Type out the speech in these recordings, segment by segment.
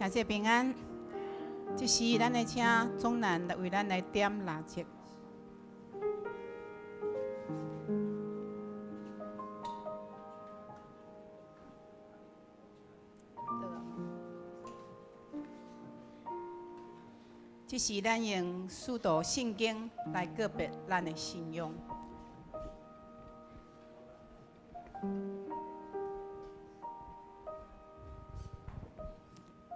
感謝平安。這時，咱來請鍾南來為咱來點蠟燭。這時，咱用使徒信經來告別咱的信仰。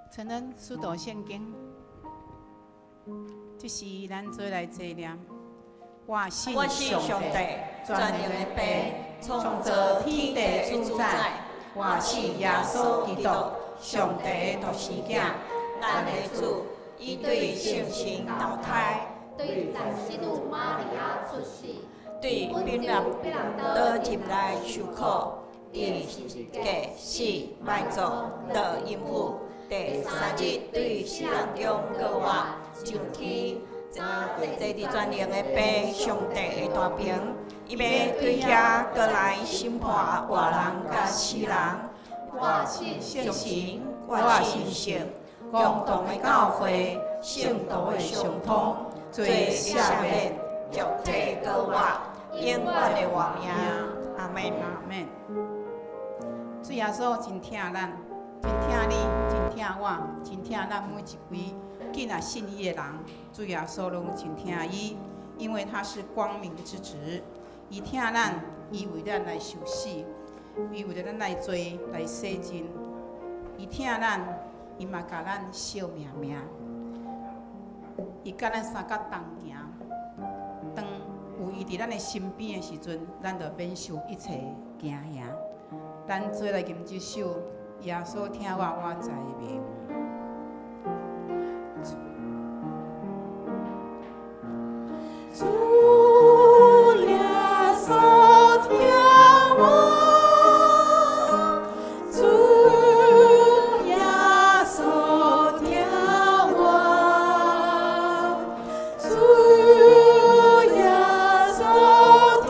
承認使徒聖經，這時咱做來齊念。我信上帝，全能的父，創造天地主宰。我信耶穌基督，上帝的獨生囝，咱的主。伊對聖神投胎，對在聖女瑪利亞出世，對彼拉多入來受苦，釘十字架死埋葬落陰府，第三日對死人中復活，上天，坐佇全能的父上帝的大爿，伊欲對遐閣來審判活人佮死人。我信聖神，我信聖共同的教會，聖徒的相通，罪赦免，肉體閣活，永遠的活命。阿門。阿門。主耶穌真疼咱，真疼你，真疼我，真疼咱每一位囝仔信伊的人。主耶穌攏真疼伊，因為他是光明之子。伊疼咱，伊為咱來受死，伊為著咱來罪來洗淨。伊疼咱，伊嘛共咱惜命命。伊佮咱相佮同行。當有伊佇咱的身邊的時陣，咱就免受一切驚嚇。咱做來吟這首，耶穌疼我，我知明。主耶穌疼我，主耶穌疼我，主耶穌疼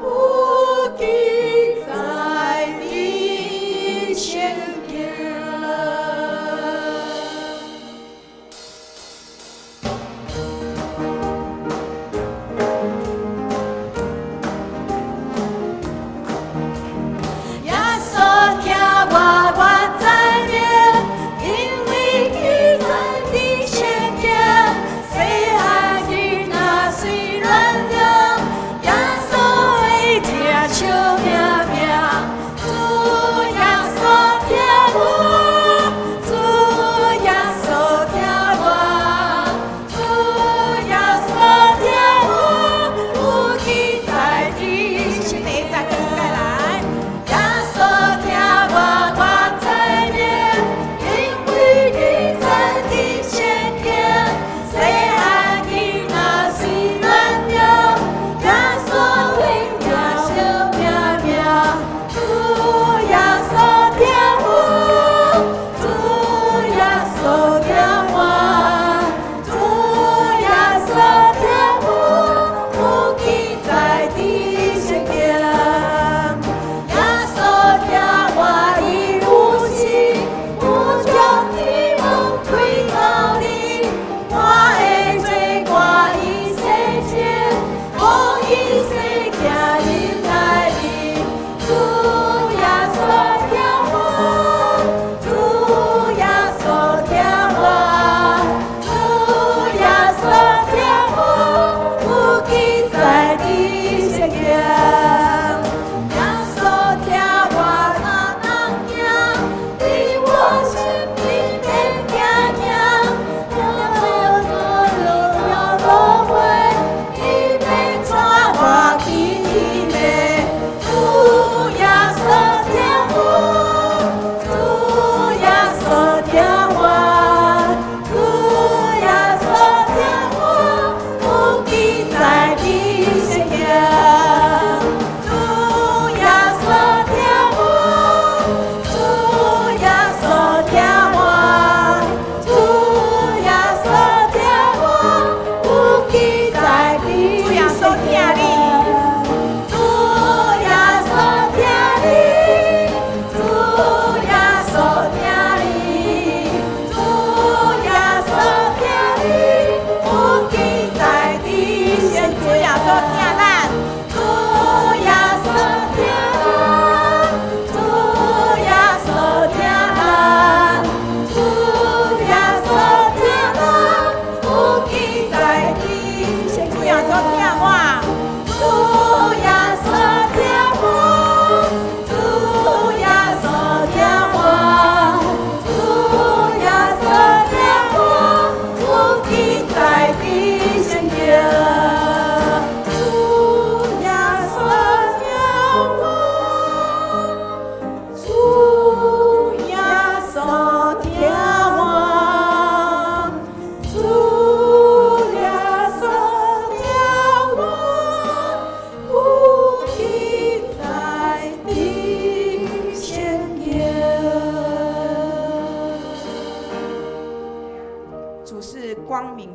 我，有記載佇聖經。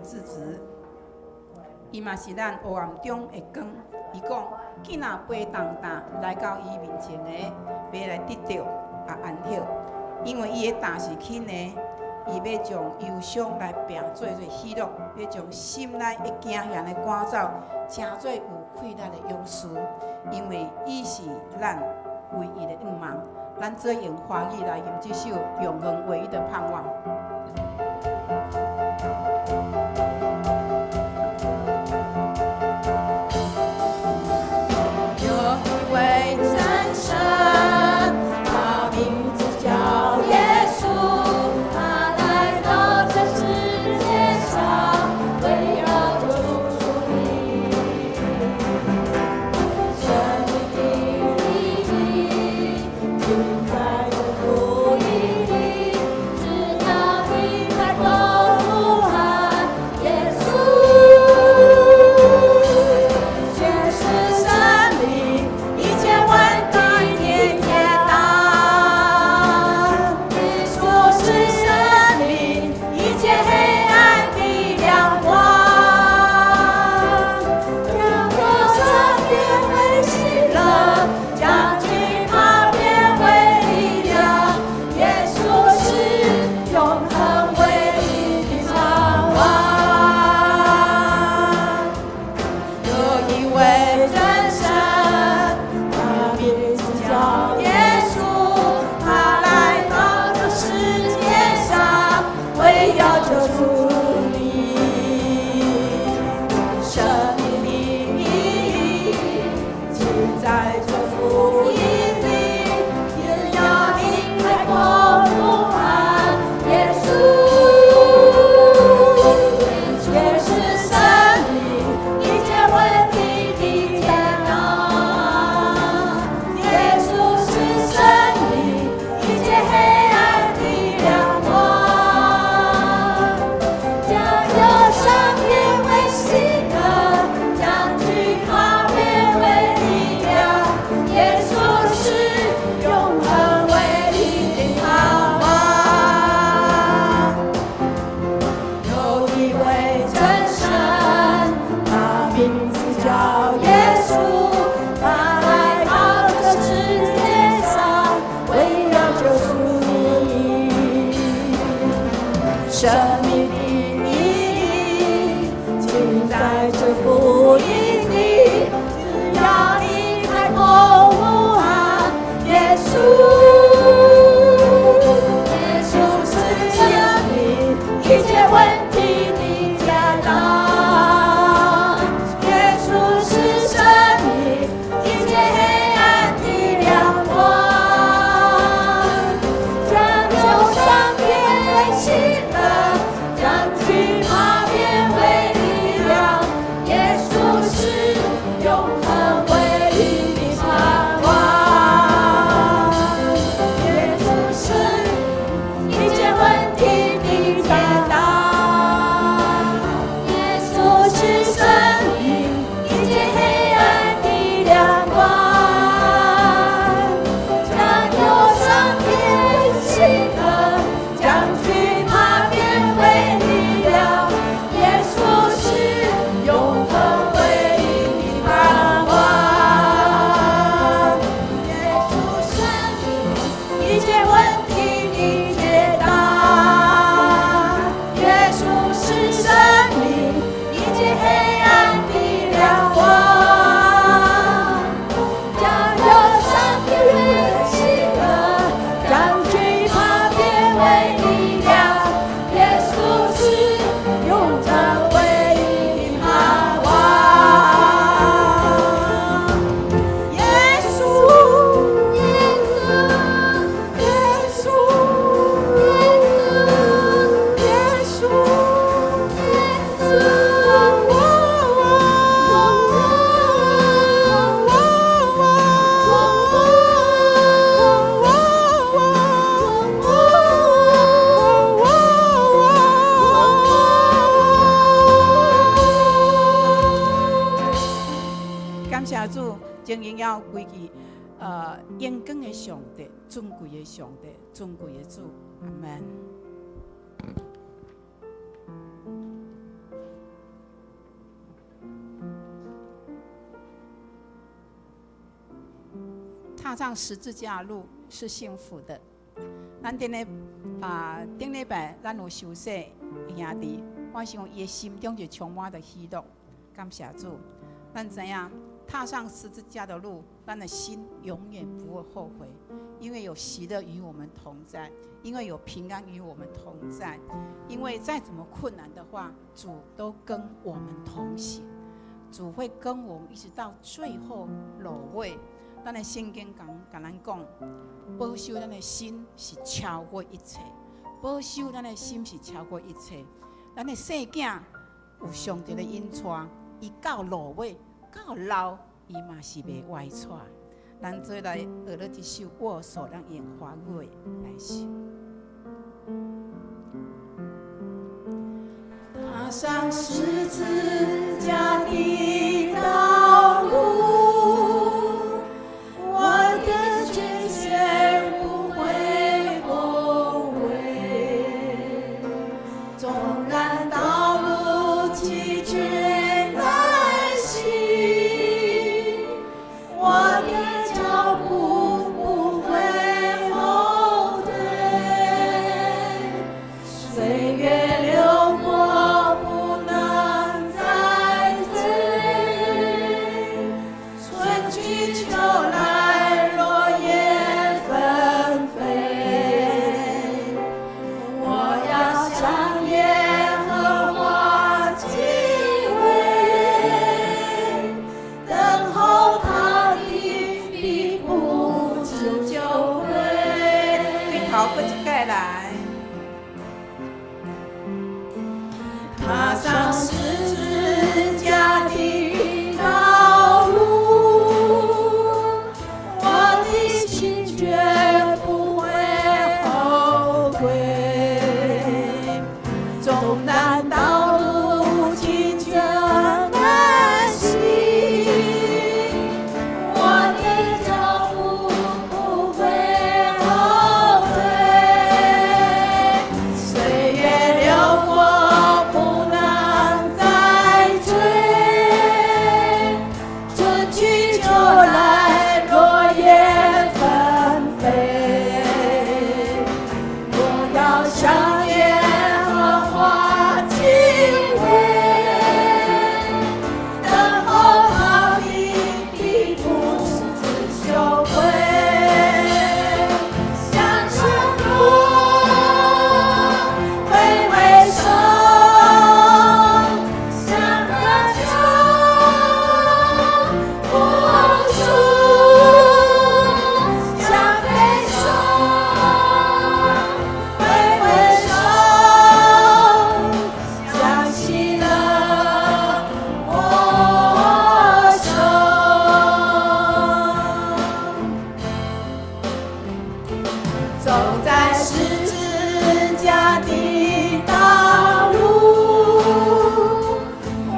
之子。伊嘛是咱黑暗中的光。伊講，囝若背重擔來到伊面前的，袂來得著啊安息，因為伊的擔是輕的，伊欲將憂傷來變做做喜樂，欲將心內會驚嚇的趕走，成做有氣力的勇士。因為伊是咱唯一的盼望，咱做用華語來吟這首《永恆唯一的盼望》。有一位真神，他名字叫耶穌，他來到這世界上，為要救贖你。生命的意義盡在這福音裡，只要你開口呼喊耶穌，就是生命一切問題的解答。耶穌是生命一切黑暗的亮光，將憂傷變為喜樂，將懼怕變為力量。耶穌是永恆唯一的盼望。有一位真神，他名字叫耶穌，他來到這世界上，為要救贖你。生命的意義盡在這福音裡，只要你開口呼喊耶穌，就是生命一切問題的解答。耶穌是生命一切黑暗的亮光，將憂傷變為喜樂，將懼怕變為力量。耶穌是永恆唯一的盼望。有一位真神，他名字叫耶穌，他來到這世界上，為要救贖你。生命的意義盡在這福音裡，只要你開口呼喊耶穌，耶穌是生命一切問題的解答。耶穌是生命一切黑暗的亮光，將憂傷變為喜樂，將懼怕變為力量。耶穌是永恆唯一的盼望。耶穌是一切問題的解答。耶穌是生命一切黑暗的亮光，將憂傷變為喜樂，將懼怕變為力量。耶穌是永恆唯一的盼望。耶穌是一切問題的解答。耶穌是生命一切黑暗的亮光，將憂傷變為喜樂，將懼怕變為力量。耶穌是永恆唯一的盼望。耶穌，耶穌，耶穌，耶穌。感謝主，將榮耀歸給永光的上帝，尊貴的上帝，尊貴的主，阿門。踏上十字架的路是幸福的。咱頂禮啊，頂禮拜咱有受洗的兄弟，我想伊的心中就充滿著喜樂，感謝主。咱知影踏上十字架的路，咱的心永遠不會後悔，因為有喜樂與我們同在，因為有平安與我們同在，因為再怎麼困難的話，主都跟我們同行，主會跟我們一直到最後落尾。咱的聖經講，共咱講，保守咱的心是超過一切，保守咱的心是超過一切。咱的細囝有上帝的引帶，伊到落尾到老，伊嘛是袂歪跩。咱做來學了這首握手，咱用華語來唱。踏上十字架的道路，我的心絕不會後悔。縱然道路崎嶇難行，我的腳步不會後退。歲月流過不能再追，春去秋來落葉紛飛。我要向耶和華敬畏，等候他的必不致羞愧。對頭閣一擺來。踏上十字架的道路，我的心絕不會後退。縱然道路崎嶇難行，我的腳步不會後退。歲月流過不能再追，春去秋來落葉紛飛。我要向耶和華敬畏，等候他的必不致羞愧。向前路，揮揮手，向剛強握手，向悲傷揮揮手，向喜樂握手。走在十字架的道路，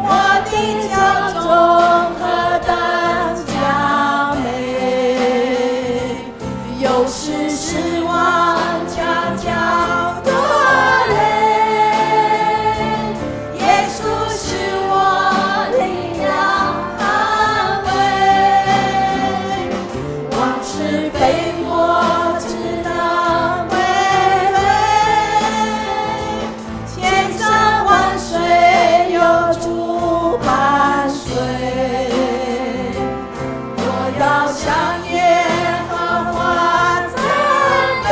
我的腳蹤何等佳美，有時失望悄悄落淚，耶穌是我力量安慰，往事飛過只能揮淚，千山萬水有主伴隨。我要向耶和華讚美，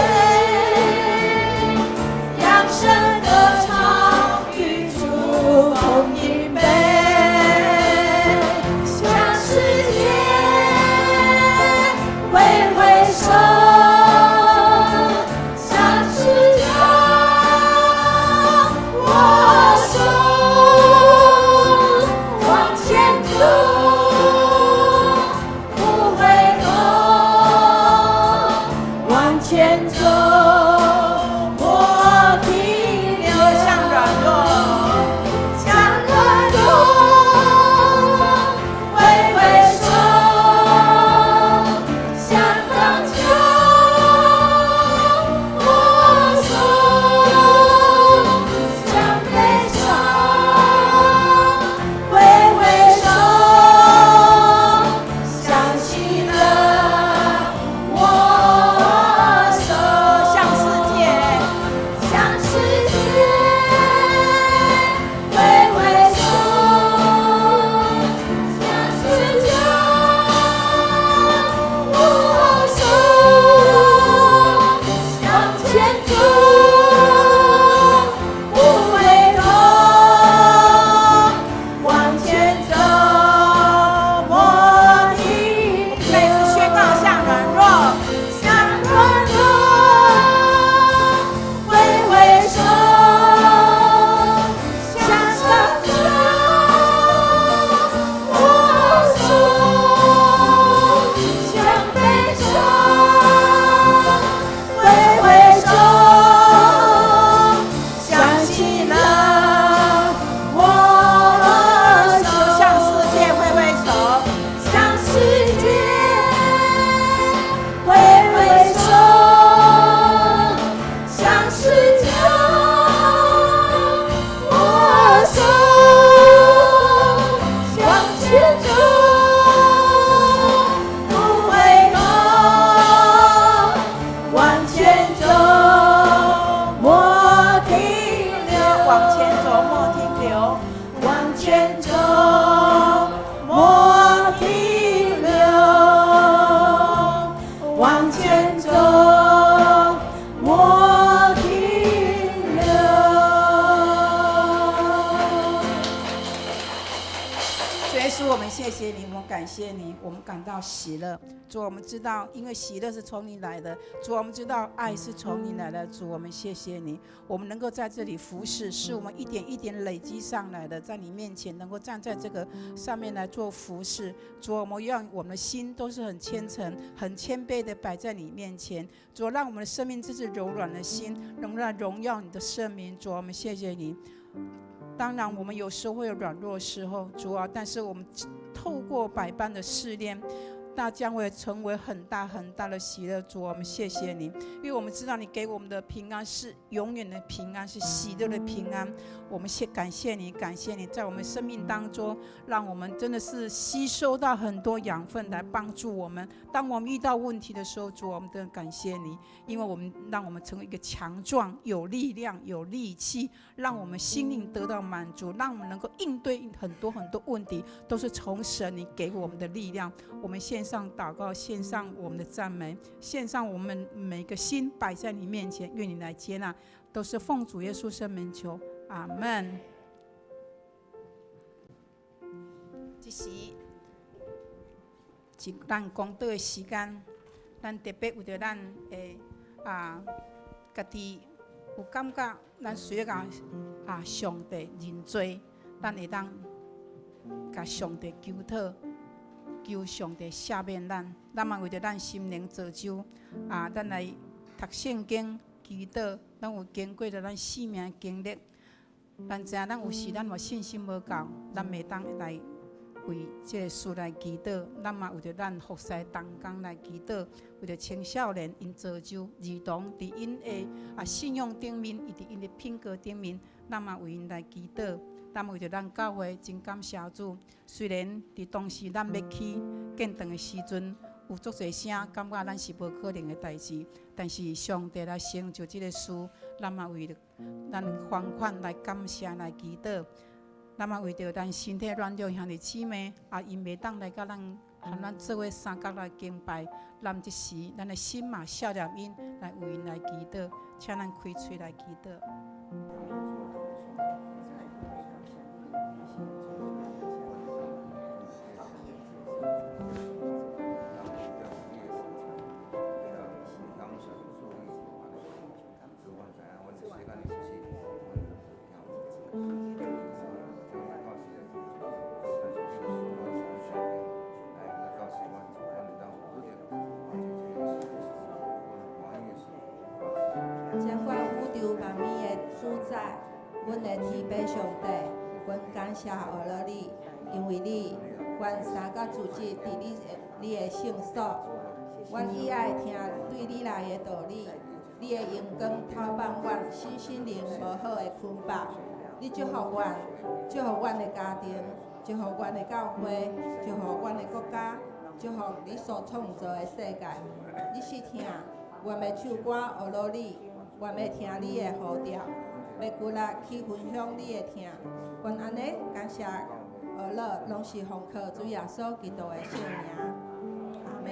揚聲歌唱，與主同飲杯，向世界揮揮手，向十架握手，往前走，不回頭，往前走，不停留，向軟弱，向軟弱，揮揮手，向剛強握手，向悲傷揮揮手，向喜樂握谢你，我们感谢你，我们感到喜乐。主，我们知道，因为喜乐是从你来的。主，我们知道爱是从你来的。主，我们谢谢你，我们能够在这里服侍，是我们一点一点累积上来的，在你面前能够站在这个上面来做服侍。主，我们让我们的心都是很虔诚、很谦卑的摆在你面前。主，让我们的生命这是柔软的心，能让荣耀你的圣名。主，我们谢谢你。当然，我们有时候会有软弱的时候，主啊，但是我们透过百般的试炼，那将会成为很大很大的喜乐。主，我们谢谢你，因为我们知道你给我们的平安是永远的平安，是喜乐的平安。我们感谢你，感谢你在我们生命当中，让我们真的是吸收到很多养分来帮助我们。当我们遇到问题的时候，主，我们都感谢你，因为我们让我们成为一个强壮、有力量、有力气，让我们心灵得到满足，让我们能够应对很多很多问题，都是从神你给我们的力量。我们献上祷告，献上我们的赞美，献上我们每个心摆在你面前，愿你来接纳，都是奉主耶稣圣名求，阿门。这时是咱讲道的时间，咱特别为著咱的家己有感觉，咱需要共上帝认罪，咱会当共上帝求讨，求上帝赦免咱。咱嘛为著咱心灵造就，咱来读圣经、祈祷，咱有经过著咱生命的经历，咱知影咱有时咱嘛信心无够，咱袂当来为这个事来祈祷。咱嘛为著咱服侍同工来祈祷，为著青少年𪜶造就儿童伫𪜶的信仰顶面，伊伫𪜶的品格顶面，咱嘛为𪜶来祈祷。咱为著咱教会真感谢主，虽然伫当时咱欲去建堂的时阵，有足济声感觉咱是无可能的代志，但是上帝来成就这个事，咱嘛为著咱还款来感谢来祈祷。咱嘛为著咱身体软弱兄弟姊妹，𪜶袂当来佮咱和咱做伙相佮来敬拜，咱这时咱的心嘛想念𪜶，来为𪜶来祈祷，请咱开喙来祈祷。掌管宇宙万物的主宰，阮的天父上帝，阮感谢阿罗你，因为你，阮三角组织伫你的圣所，阮喜爱听对你来的道理，你的荣光透放阮身心灵无好的捆绑。你祝福阮，祝福阮的家庭，祝福阮的教会，祝福阮的国家，祝福你所创造的世界。你是听，阮欲唱歌阿罗你，阮欲听你的呼召，欲骨力去分享你的疼。阮按呢感谢阿乐，拢是奉靠主耶稣基督的圣名，阿们。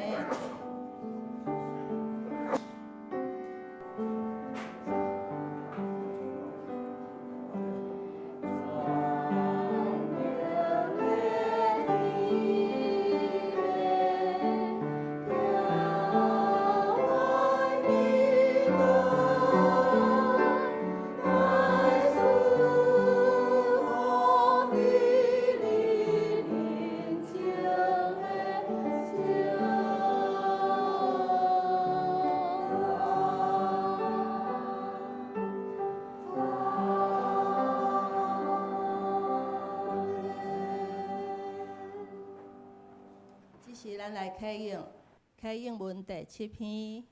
这时，咱来启用，启用文第7篇，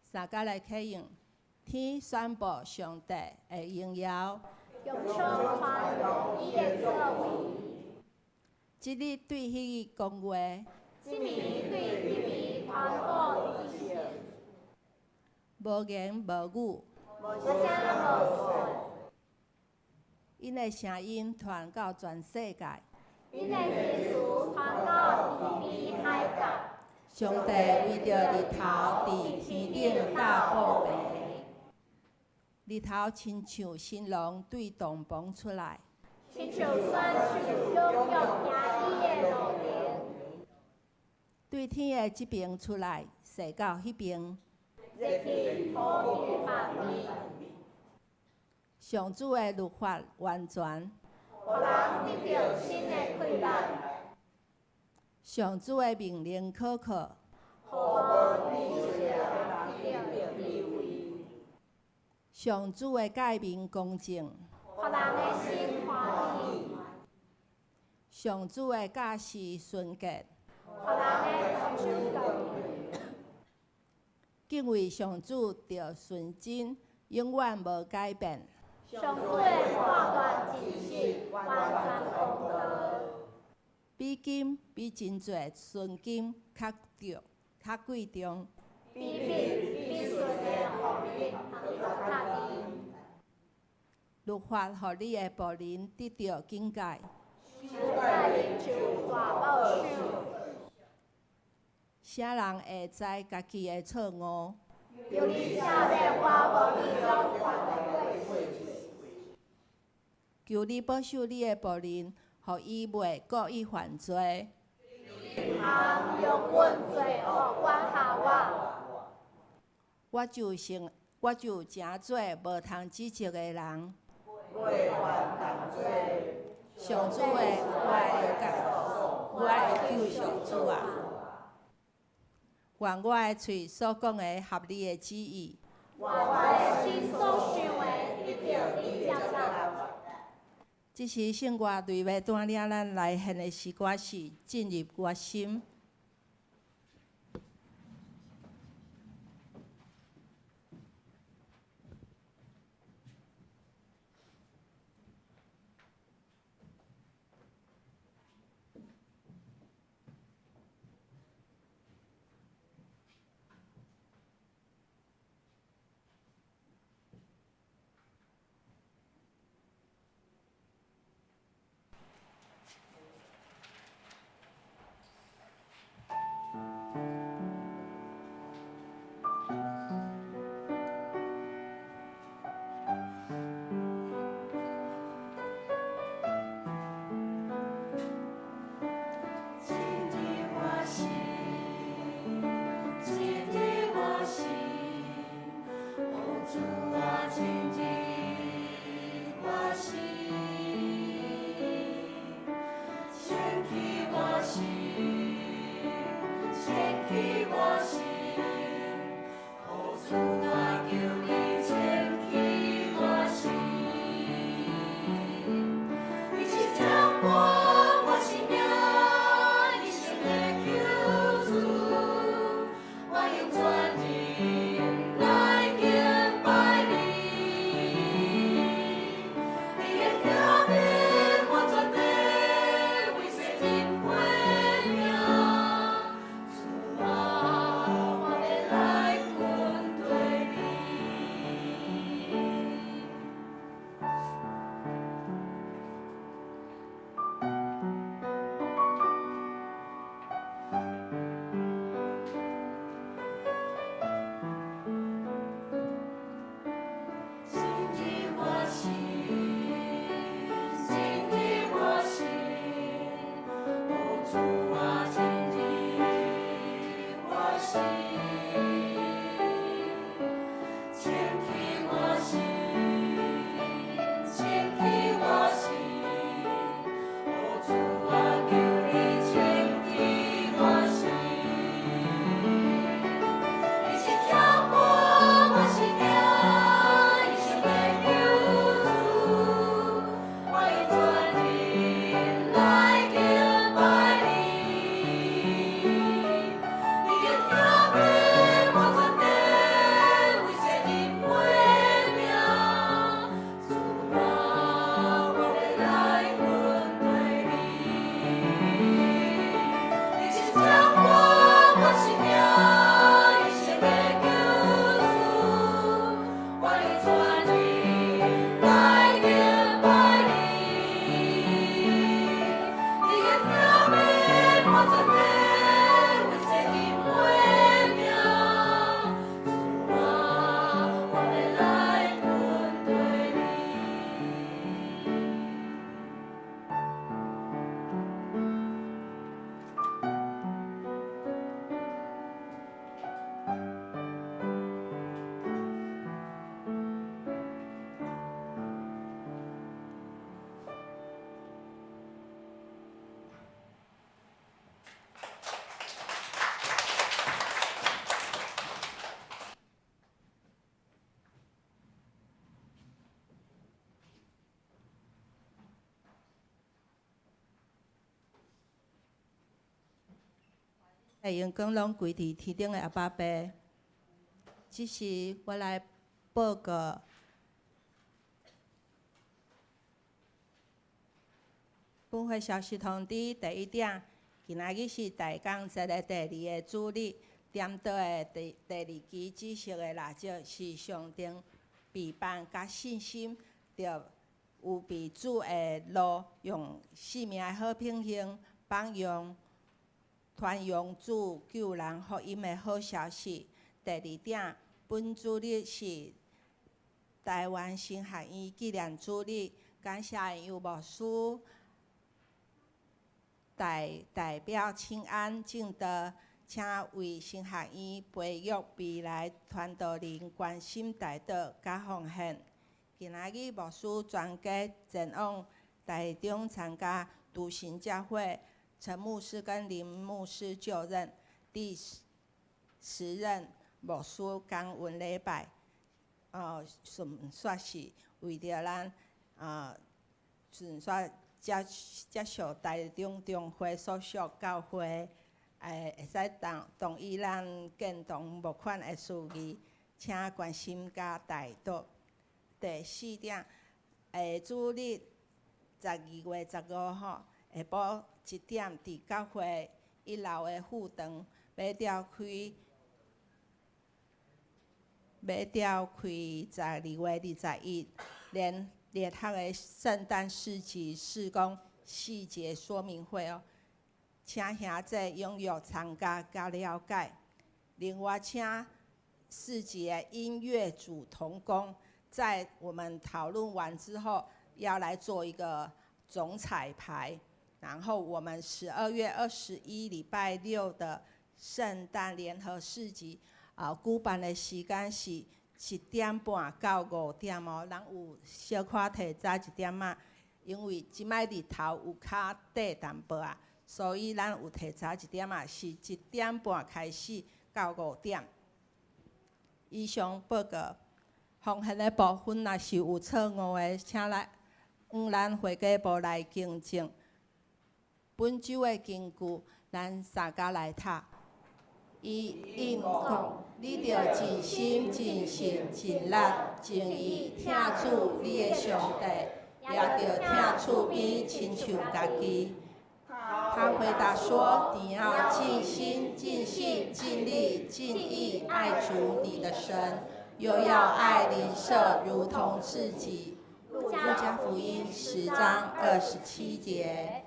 三甲来启用，天宣布上帝的荣耀，用手传扬伊的作为。这日对彼日讲话，这暝对彼暝传布资讯，无言无语，无声无讯。𪜶的声音传到全世界，𪜶的意思传到天边海角。上帝为著日头伫天顶搭布棚，日头亲像新郎对帐篷出来。上親像選手踴躍行伊的路程。對天的這爿出來，踅到彼爿。熱氣土地的面。上主的律法完全，予人得著新的氣力。上主的命令可靠，予無知識的人得著智慧。上主的誡命公正，予人的心歡喜。上主的教示純潔，予人的觸手斷。敬畏上主著純真，永遠無改變。上主的判斷真實，完全公道。比金比真濟純金較重較貴重。比蜜比純的蜂蜜閣較甜。律法予你的僕人得著警戒。守誡命像大寶賞。啥人會知家己的錯誤？求你赦免我無意中犯的過失。求你保守你的僕人，予伊袂故意犯罪。毋通容阮罪惡管轄我。我就成，我就成做無通指責的人。上主的，我的救，我的救贖主啊！願我的喙所講的合你的旨意。願我的心所想的得著你接納。這時聖歌隊欲帶領咱來獻的詩歌是《進入我心》。進入我心，進入我心，哦主啊，進入我心，清去我心，清去我心，哦主啊，求你清去我心，你是掌管我生命一生的救主，我用全人來敬拜你。你的赦免我全地為世人回命，主啊，榮光攏歸佇天頂的阿爸父。這時我來報告，本會消息通知第一點，今仔日是大工節的第二个主日，點燈的第二支紫色的蠟燭是象徵備辦佮信心，著預備主的路，用生命的好品行榜樣，傳揚主救人福音的好消息。第二點，本主日是台灣神學院紀念主日，感謝楊牧師代表請安證道，請為神學院培育未來傳道人關心代禱佮奉獻。今仔日牧師全家前往台中參加獨行教會，陳牧師跟林牧師就任第10任牧師感恩禮拜。順煞是為著咱順煞接受台中中會所屬教會，會使同意咱建堂募款的事宜，請關心佮代禱。第四點，下主日12月15號下晡1點，佇教會一樓的副堂，欲召開12月21聯合的聖誕市集事工細節說明會哦，請兄弟踴躍參加佮了解。另外，請市集的音樂組同工，在我們討論完之後，要來做一個總彩排。然後我們12月21禮拜六的聖誕聯合市集，舉辦的時間是1點半到5點哦。咱有小可提早一點仔，因為這擺日頭有較短淡薄仔，所以咱有提早一點仔，是1點半開始到5點。以上報告，奉獻的部分若是有錯誤的，請來向咱會計部來更正。本週的經句，咱三家來讀。伊應講：你著盡心、盡性、盡力、盡意疼主你的上帝，也著疼厝邊親像家己。他回答說：你要盡心、盡性、盡力、盡意愛主你的神，又要愛鄰舍如同自己。路加福音10章27節。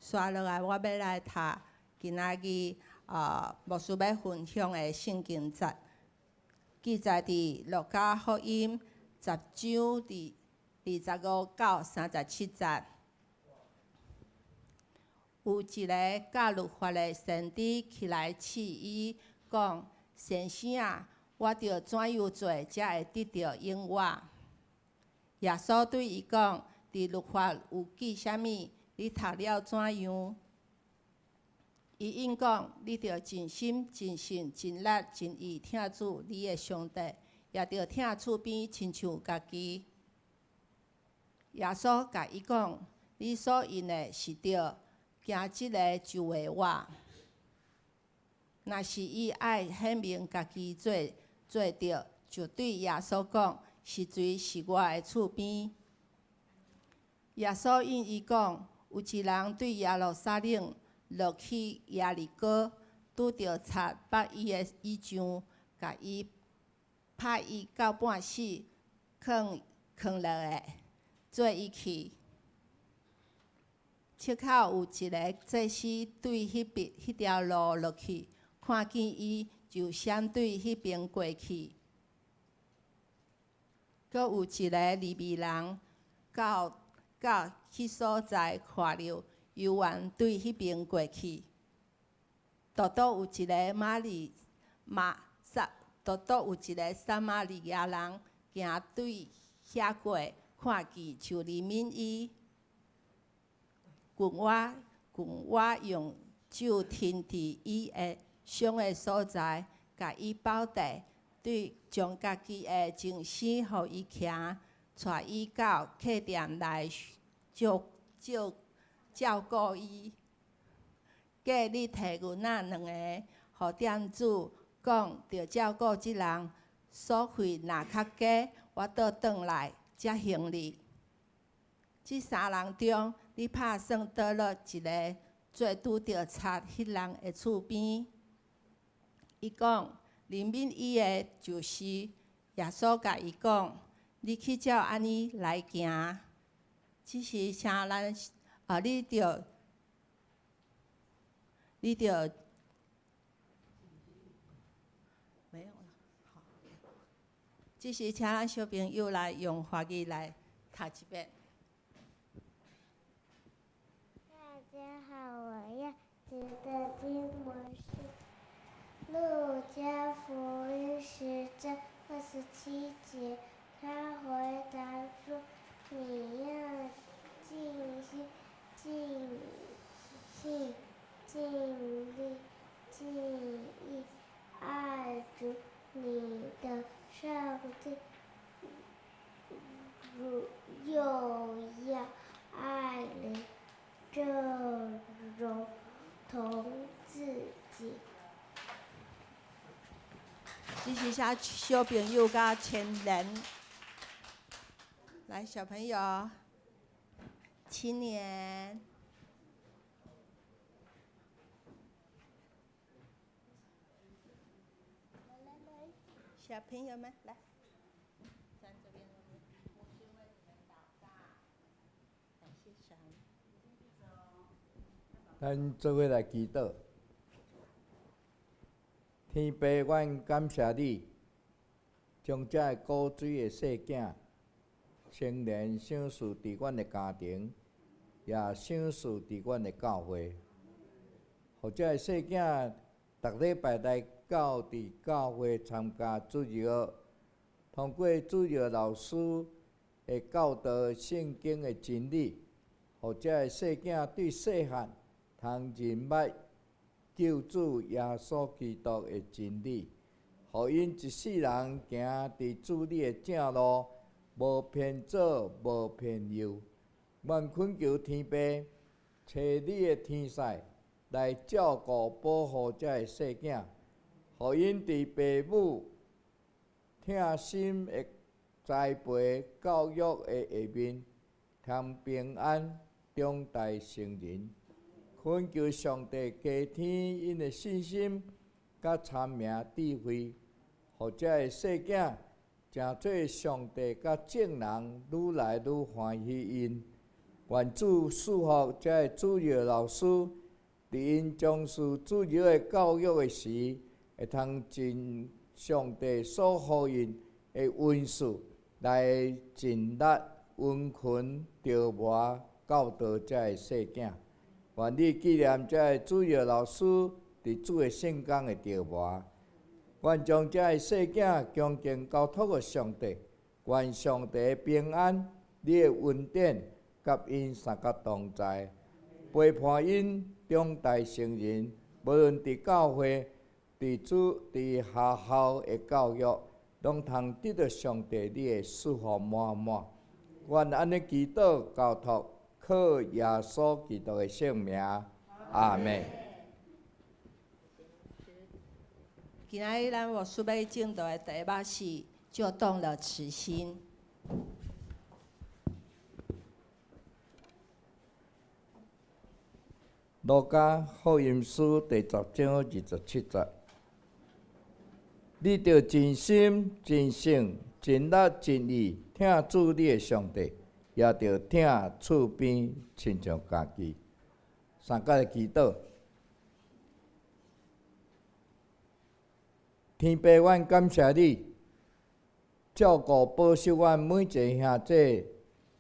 紲落來，我欲來讀今仔日牧師欲分享的聖經節，記載佇路加福音10章25到37節。有一个教律法的先知起來試伊，講：先生啊，我著怎樣做才會得著永活？耶穌對伊講：佇律法有記啥物？你讀了怎樣？伊應講：你著盡心、盡性、盡力、盡意疼主你的上帝，也著疼厝邊親像家己。耶穌共伊講：你所應的是對，行這个就會活。若是伊愛顯明家己做對，就對耶穌講：是誰是我的厝邊？耶穌應伊講：有一人對耶路撒冷落去耶利哥，拄著賊縛伊的衣裳，共伊拍伊到半死，囥囥落來，做伊去。恰巧有一个祭司對彼邊彼條路落去，看見伊，就閃對彼邊過去。閣有一个利未人到彼所在看著，猶原對彼邊過去。獨獨有一个瑪利瑪撒，獨獨有一个撒瑪利亞人行對遐過，看見就憐憫伊。近我用酒停佇伊的傷的所在，共伊包紮，對將家己的精牲予伊騎，帶伊到客店來照照照顧伊。過日提銀仔兩個，予店主講，著照顧這人，所費若較加，我倒轉來才還你。這三人中，你拍算佗落一个做拄著賊彼人的厝邊？伊講，憐憫伊的就是。耶穌共伊講，你去照按呢來行。只是請咱啊，你著，你著，沒有了。好，這時請咱小朋友來用華語來讀一遍。大家好，我要讀的經文是《路加福音》10章27節。他回答說：“你要盡心、盡性、盡力、盡意愛主你的上帝，又要愛鄰，正如同自己。” 這是請小朋友佮青年，來，小朋友，青年，來來來，小朋友們來，站這邊，牧師為你們禱告，感謝神。咱做伙來祈禱。天父，阮感謝你，將這个古錐的細囝，青年賞賜佇阮的家庭，也賞賜佇阮的教會，予這个細囝逐禮拜來到佇教會參加主日學，通過主日學老師的教導聖經的真理，予這个細囝對細漢通認捌救主耶穌基督的真理，予𪜶一世人行佇主你的正路，無偏左，無偏右。阮懇求天父，差你的天使來照顧保護這个細囝，予𪜶佇父母疼心的栽培教育的下面，通平安長大成人。懇求上帝加添𪜶的信心，佮聰明智慧，予這个細囝成做上帝佮眾人愈來愈歡喜𪜶。願主賜福這个主日學老師，佇𪜶從事主日學教育的時，會通盡上帝所予𪜶的恩賜，來盡力殷勤琢磨教導這个細囝。願你紀念這个主日學老師佇主的聖工的琢磨。願將這个細囝恭敬交託予上帝，願上帝的平安、你的恩典，佮𪜶相佮同在，陪伴𪜶長大成人。無論佇教會、佇主、佇學校的教育，攏通得著上帝你的祝福滿滿。阮按呢祈禱交託。靠耶穌基督的聖名，阿們。今仔日咱牧師欲證道的題目是就動了慈心。路加福音書第10章27節，你著盡心、盡性、盡力、盡意疼主你的上帝。也著疼厝邊親像家己。相佮來祈禱，天父，阮感謝你照顧保守阮每一个兄弟，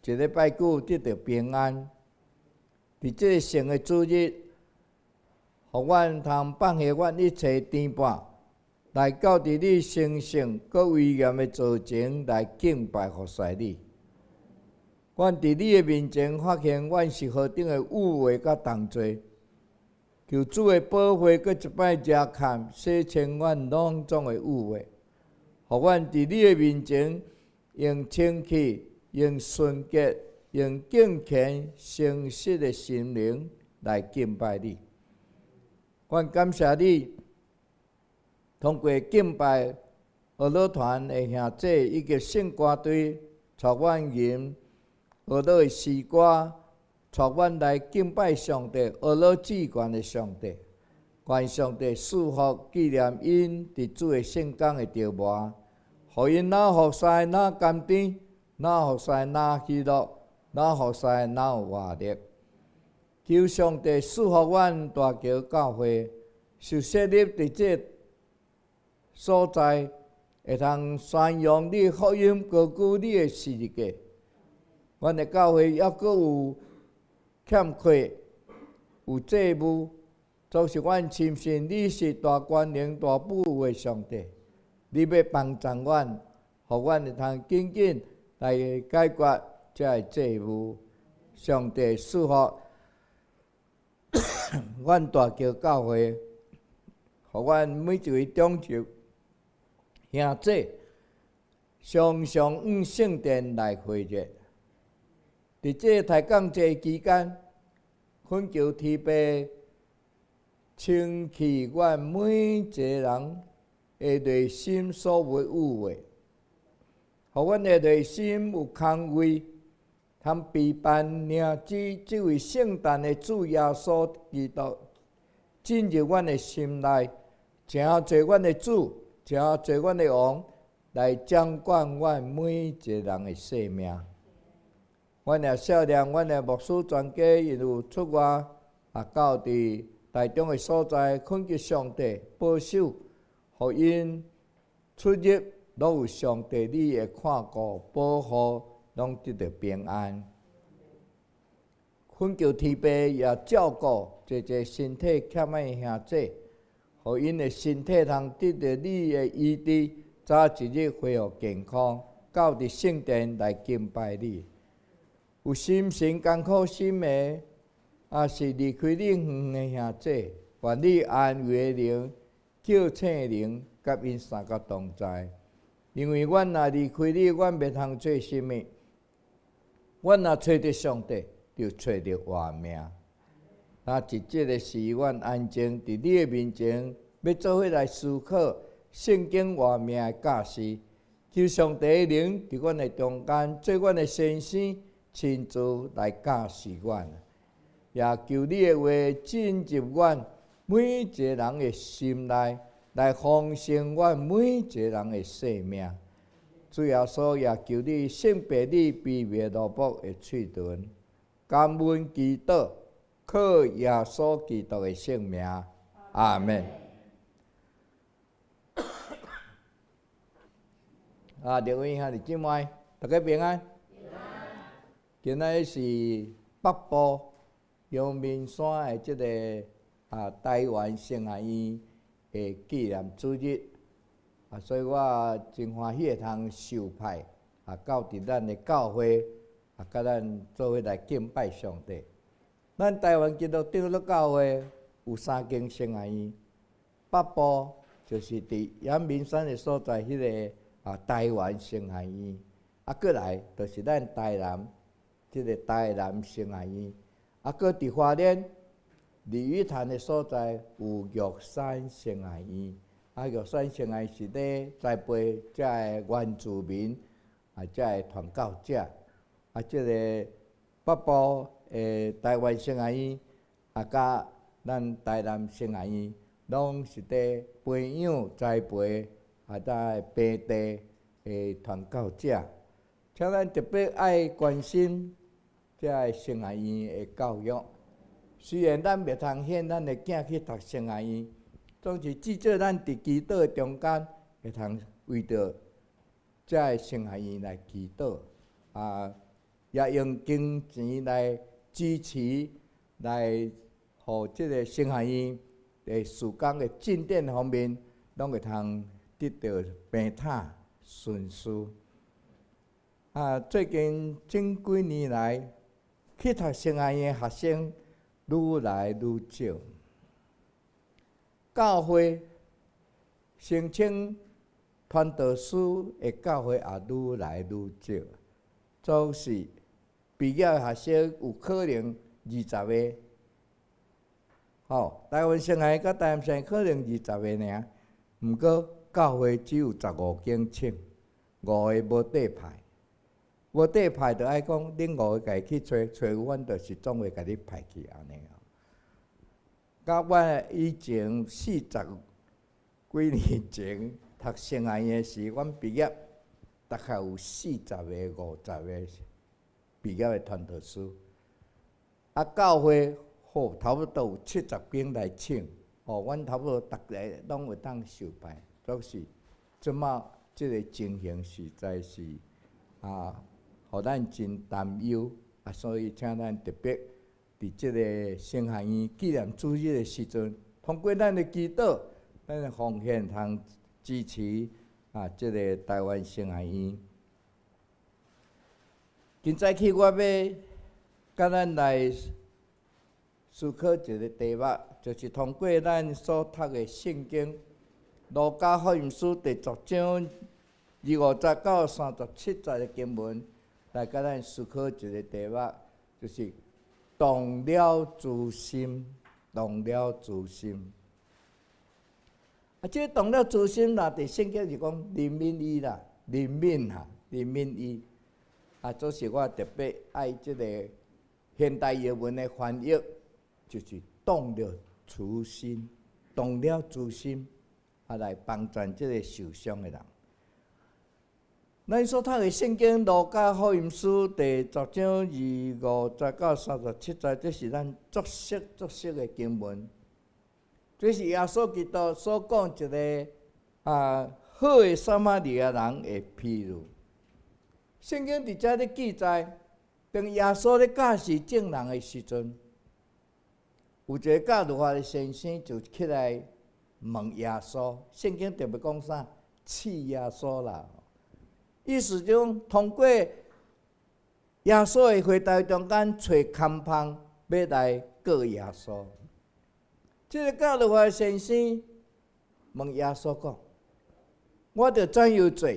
一禮拜久得著平安。佇這个聖的主日，予阮通放下阮一切牽絆，來到佇你神聖閣威嚴的座前來敬拜服侍你。阮佇你的面前發現，阮是何等的愚昧佮同罪。求主的寶血閣一擺遮砍，洗清阮攏總的愚昧，予阮佇你的面前用清氣、用純潔用敬虔誠實的心靈來敬拜你。阮感謝你，通過敬拜樂樂團的兄弟以及聖歌隊，帶阮吟樂樂的詩歌，帶阮來敬拜上帝，樂樂至懸的上帝。願上帝賜福紀念𪜶佇主的聖工的著磨，予𪜶若服侍若甘甜，若服侍若喜樂，若服侍若有活力。求上帝賜福阮大橋教會，受設立佇這所在，會通宣揚你福音，高舉你的十字架。阮的教會猶閣有欠缺，有債務。總是阮深信你是大權能、大富有的上帝，你欲幫助阮，予阮會通緊緊來解決這个債務。上帝賜福阮大橋教會，予阮每一位長執兄弟，常常往聖殿來會熱。佇這個抬槓節期間，懇求天父清去阮每一个人的內心所有有的，予阮的內心有空位，通備辦領主這位聖誕的主耶穌基督進入阮的心內，成做阮的主，成做阮的王，來掌管阮每一个人的生命。阮也想念阮的牧師全家，𪜶有出外啊，到佇台中的所在，懇求上帝保守，予𪜶出入攏有上帝你的看顧保護，攏得著平安。懇求天父也照顧濟濟身體欠的兄弟，予𪜶的身體通得著你的醫治，早一日恢復健康，到佇聖殿來敬拜你。有心神艱苦心的，抑是離開你遠的兄弟，願你安慰的靈、叫醒的靈，佮𪜶相佮同在。因為阮若離開你，阮袂通做啥物。阮若揣著上帝，就揣著活命。那一節的時，阮安靜佇你的面前，欲做伙來思考聖經活命的教示。求上帝的靈佇阮的中間，做阮的先生，親自來教示阮。也求你的話進入阮每一個人的心內，來豐盛阮每一個人的生命。主耶穌，也求你聖別你卑微奴僕的喙唇，感恩祈禱，靠耶穌基督的聖名，阿門。啊，各位兄弟姊妹，大家平安。今仔日是北部陽明山的這個啊台灣神學院的紀念主日，啊，所以我真歡喜會通受派啊，到佇咱的教會啊，佮咱做伙來敬拜上帝。咱台灣基督長老教會有三間神學院，北部就是佇陽明山的所在，彼个啊台灣神學院，啊，閣來就是咱台南這个台南神學院，啊，閣佇花蓮鯉魚潭的所在有玉山神學院，啊，玉山神學院是咧栽培遮个原住民啊，遮个傳教者，啊，這个北部的台灣神學院啊，佮咱台南神學院，攏是咧培養栽培啊，遮个平地的傳教者，請咱特別愛關心遮个神學院的教育。雖然咱袂通遣咱的囝去讀神學院，總是至少咱佇祈禱的中間，會通為著遮个神學院來祈禱，啊，也用金錢來支持，來予這个神學院的事工的進展方面，攏會通得著平坦順遂。啊，最近這幾年來，去讀神學院的學生愈來愈少。教會申請傳道師的教會也愈來愈少，總是畢業的學生有可能二十个，吼，台灣神學院佮台南神學院可能二十个爾，毋過教會只有十五間請，五个無地派，無地派就愛講恁五个家己去揣，揣有阮就是總會共你派去按呢。佮我以前四十幾年前讀神學院的時，阮畢業大概有四十个、五十个畢業的傳道師，啊，教會好差不多有七十間來請，哦，阮差不多逐个攏會當受派，都是這馬這个情形實在是啊，予咱真擔憂啊，所以請咱特別佇這个神學院紀念主日的時陣，通過咱的祈禱、咱的奉獻通支持啊，這个台灣神學院。今早起我欲共咱來思考一个題目，就是通過咱所讀的聖經《路加福音書》第十章25節到37節的經文，來共咱思考一个題目，就是動了慈心，動了慈心。啊，這個動了慈心，若佇聖經是講憐憫伊啦，憐憫哈，憐憫伊。啊，這是我特別愛這个現代英文的翻譯，就是動了慈心，動了慈心，啊，來幫助這个受傷的人。咱所讀的聖經《路加福音書》第十章25節到37節，這是咱足熟足熟的經文。這是耶穌基督所講一个啊好的撒瑪利亞人的譬喻。聖經佇遮咧記載，當耶穌咧教示眾人的時陣，有一个教律法的先生就起來問耶穌。聖經特別講啥？試耶穌啦。意思就講通過耶穌的回答中間揣空縫，欲來告耶穌。這个教律法的先生問耶穌講：我著怎樣做，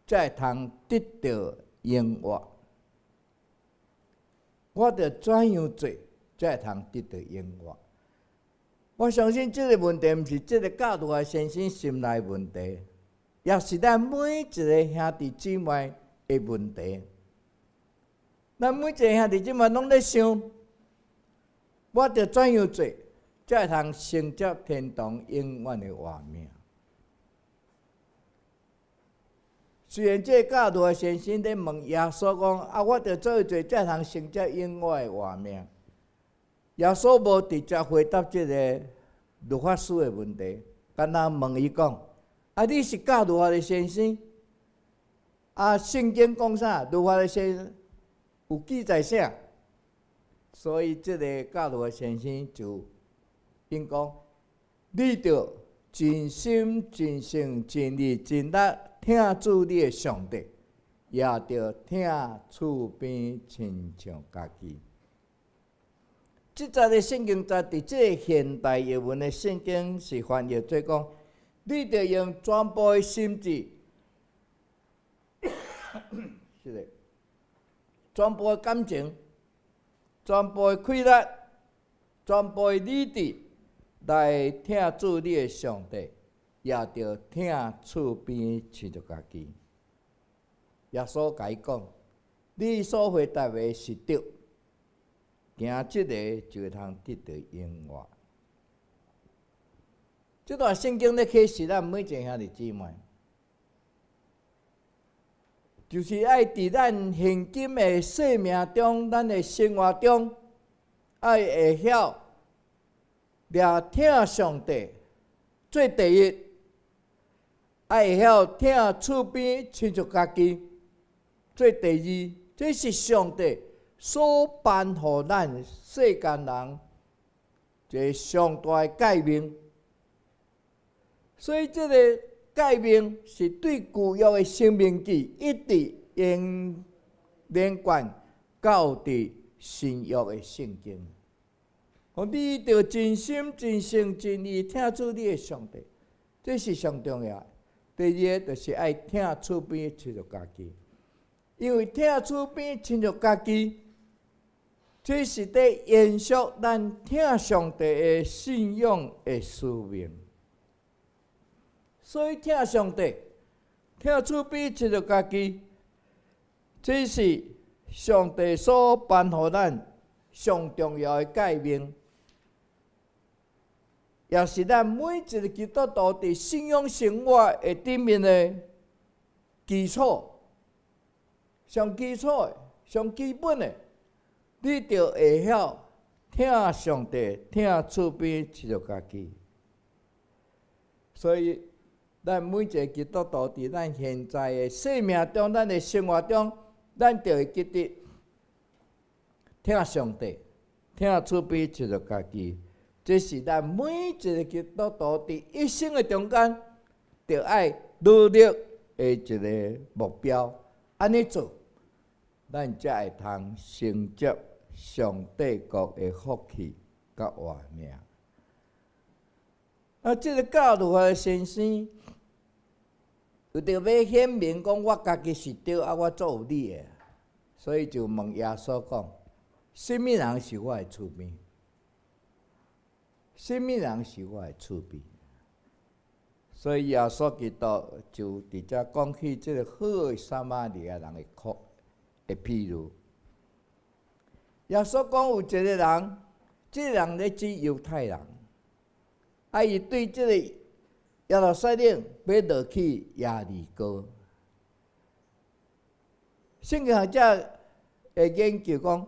才會通得著永活？我著怎樣做，才會通得著永活？我相信這个問題毋是這个教律法先生心內問題，也是咱每一个兄弟姊妹的問題。咱每一个兄弟姊妹攏咧想，我著怎樣做，才會通承接天堂永遠的活命？雖然這个教律的先生咧問耶穌講：啊，我著怎樣做才通承接永遠的活命？耶穌無直接回答這个律法師的問題，干焦問伊講：啊，你是教律法的先生？啊，聖經講啥？律法的先生有記載啥？所以這个教律的先生就應講：你著盡心、盡性、盡意、盡力疼主你的上帝，也著疼厝邊親像家己。這節的聖經節佇這个現代譯文的聖經是翻譯做講：你著用全部的心志，是的，全部的感情，全部的氣力，全部的理智來疼主你的上帝，也著疼厝邊親像家己。耶穌共伊講：你所回答的是對，行這个就會通得著永活。這段聖經咧啟示咱每一个兄弟姊妹，就是愛佇咱現今的生命中，咱的生活中，愛會曉掠疼上帝做第一，愛會曉疼厝邊親像家己做第二，這是上帝所頒予咱世間人一个上大的誡命。所以這个誡命是對舊約的申命記一直連連貫到佇新約的聖經。講你著盡心、盡性、盡意疼主你的上帝，這是上重要的。第二个就是愛疼厝邊親像家己，因為疼厝邊親像家己，這是佇延續咱疼上帝的信仰的使命。所以疼上帝，疼厝邊一著家己，這是上帝所頒予咱上重要的誡命，也是咱每一個基督徒佇信仰生活的頂面的基礎，上基礎的、上基本的，你著會曉疼上帝、疼厝邊一著家己。所以，咱每一個基督徒佇咱現在的生命中、咱的生活中，咱著會記得疼上帝、疼厝邊一著家己。這是咱每一個基督徒佇一生的中間，著愛努力的一個目標。按呢做，咱才會通承接上帝國的福氣佮活命。啊，這个教律法的先生，為著欲顯明講我家己是對，啊，我做有理的，所以就問耶穌講：啥物人是我的厝邊？啥物人是我的厝邊？所以耶穌基督就佇遮講起這个好的撒瑪利亞人的故的譬喻。耶穌講有一個人，這个人咧指猶太人，啊，伊對這个耶路撒冷欲落去耶利哥。聖經學者會研究講，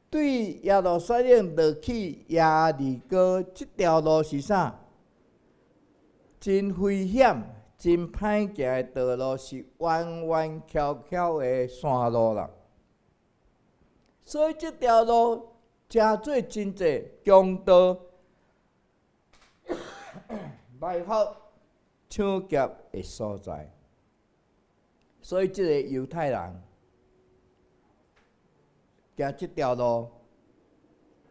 對耶路撒冷落去耶利哥這條路是啥？真危險、真歹行的道路，是彎彎曲曲的山路啦。所以這條路誠做真濟強盜埋伏搶劫的所在。所以這个猶太人行這條路，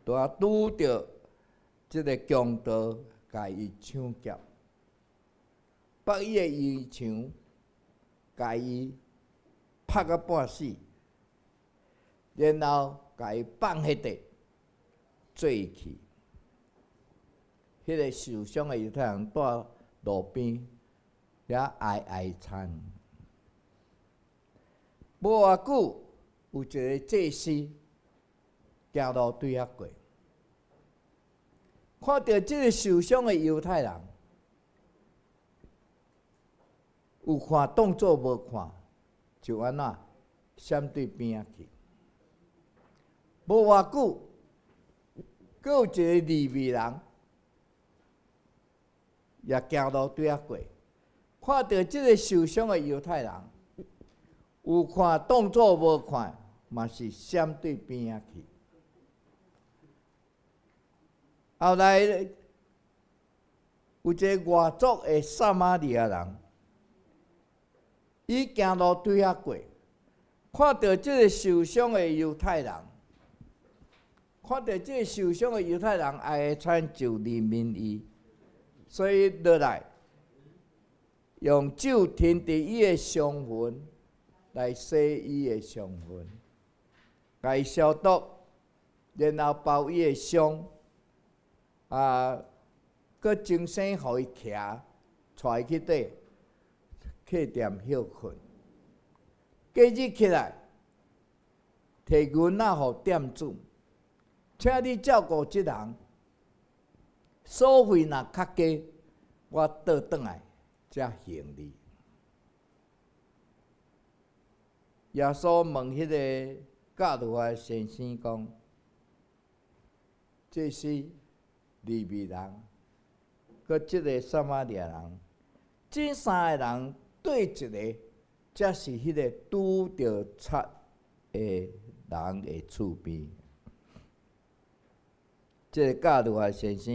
拄仔拄著這个強盜共伊搶劫，縛伊的衣裳，共伊拍甲半死，然後共伊放彼地，做去。彼个受傷的猶太人蹛路邊，遐哀哀嘆。無偌久，有一个祭司行路對遐過，看著這个受傷的猶太人，有看當做無看，就按怎閃對邊仔去。無偌久，閣有一个利未人也行路對遐過，看著這个受傷的猶太人，有看當做無看，嘛是閃對邊仔去。後來有一个外族的撒瑪利亞人，伊行路對遐過，看著這个受傷的猶太人，看著這个受傷的猶太人哀慘就憐憫伊，所以落來用酒停佇伊的傷痕來洗伊的傷痕，共伊消毒，然後包伊的傷，啊，閣精神予伊徛，帶伊去佗客店歇睏。隔日起來，提銀仔予店主，請你照顧這人，所費若較加，我倒轉來才還你。耶穌問彼个教律法先生講：這是利未人，閣這个撒瑪利亞人，這三个人佗一个，才是彼个拄著賊的人的厝邊。這个教律法先生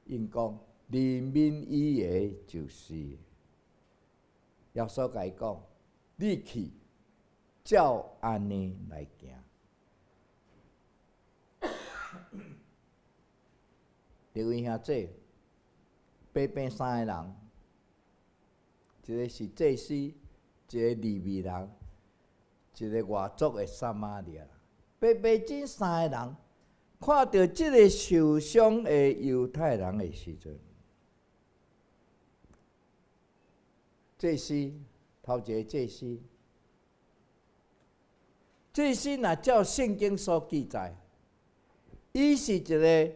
𪜶講，憐憫伊的就是耶穌共伊講，你去照按呢來行。各位兄弟，白白三个人，一个是祭司，一个利未人，一个外族的撒瑪利亞人。白白諍三个人，看著這个受傷的猶太人的時陣，祭司頭一个祭司，祭司若照聖經所記載，伊是一个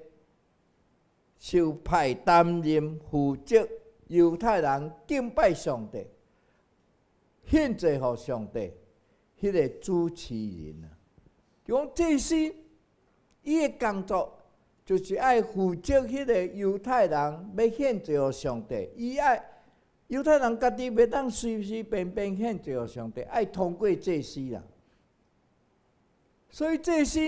受派擔任負責猶太人敬拜上帝、獻祭予上帝彼个主持人啊。就講祭司，伊的工作就是愛負責彼个猶太人欲獻祭予上帝，伊愛猶太人家己袂當隨隨便便獻祭予上帝，愛通過祭司啦。所以祭司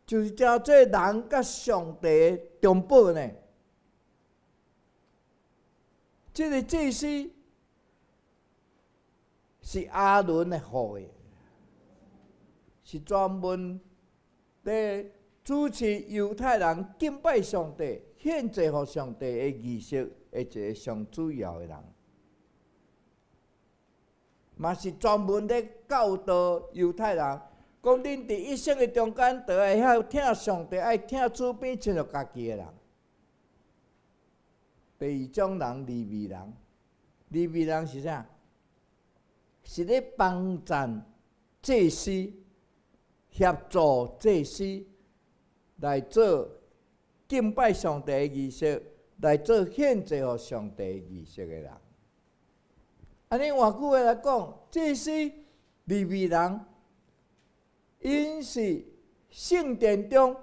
就是成做人佮上帝的中保呢。這个祭司是亞倫的後裔，是專門咧主持猶太人敬拜上帝、獻祭予上帝的儀式的一个上主要的人，嘛是專門咧教導猶太人，講恁佇一生的中間，著愛曉疼上帝，愛疼厝邊親像家己的人。第二種人，利未人，利未人是啥？是咧幫贊祭司，協助祭司來做敬拜上帝的儀式，來做獻祭予上帝儀式的人。按呢換句話來講，祭司利未人，𪜶是聖殿中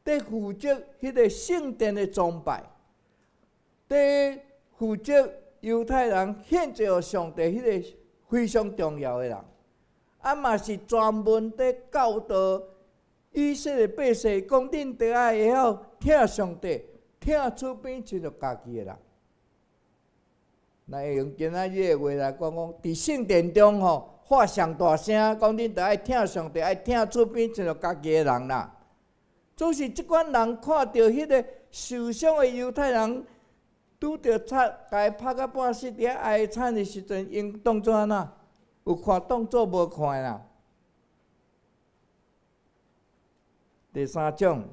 佇負責彼个聖殿的崇拜，佇負責猶太人獻祭予上帝彼个非常重要的人，啊嘛是專門佇教導以色列百姓，講恁著愛會曉疼上帝，疼厝邊親像家己的人。來用今仔日的話來講，講佇聖殿中吼喊上大聲，講恁著愛疼上帝，愛疼厝邊親像家己的人啦。總是這款人看著彼个受傷的猶太人，拄著賊，共伊拍甲半死，佇遐哀慘的時陣，𪜶當做按怎？有看當做無看啦。第三種，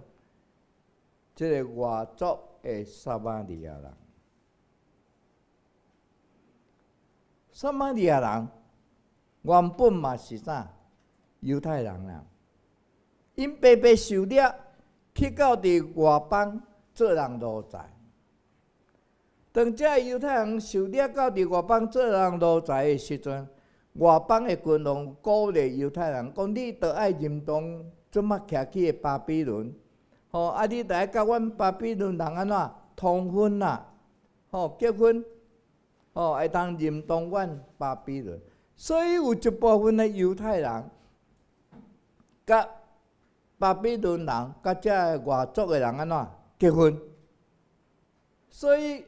這个外族的撒瑪利亞人，撒瑪利亞人原本嘛是啥？猶太人啦，𪜶白白受掠去到佇外邦做人奴才。當這个猶太人受掠到佇外邦做人奴才的時陣，外邦的君王鼓勵猶太人講：你著愛認同這馬徛起的巴比倫，吼啊！你著愛佮阮巴比倫人按怎通婚啦？吼，結婚，吼，會當認同阮巴比倫。所以有一部分的猶太人，佮巴比倫人，佮這个外族的人按怎結婚？所以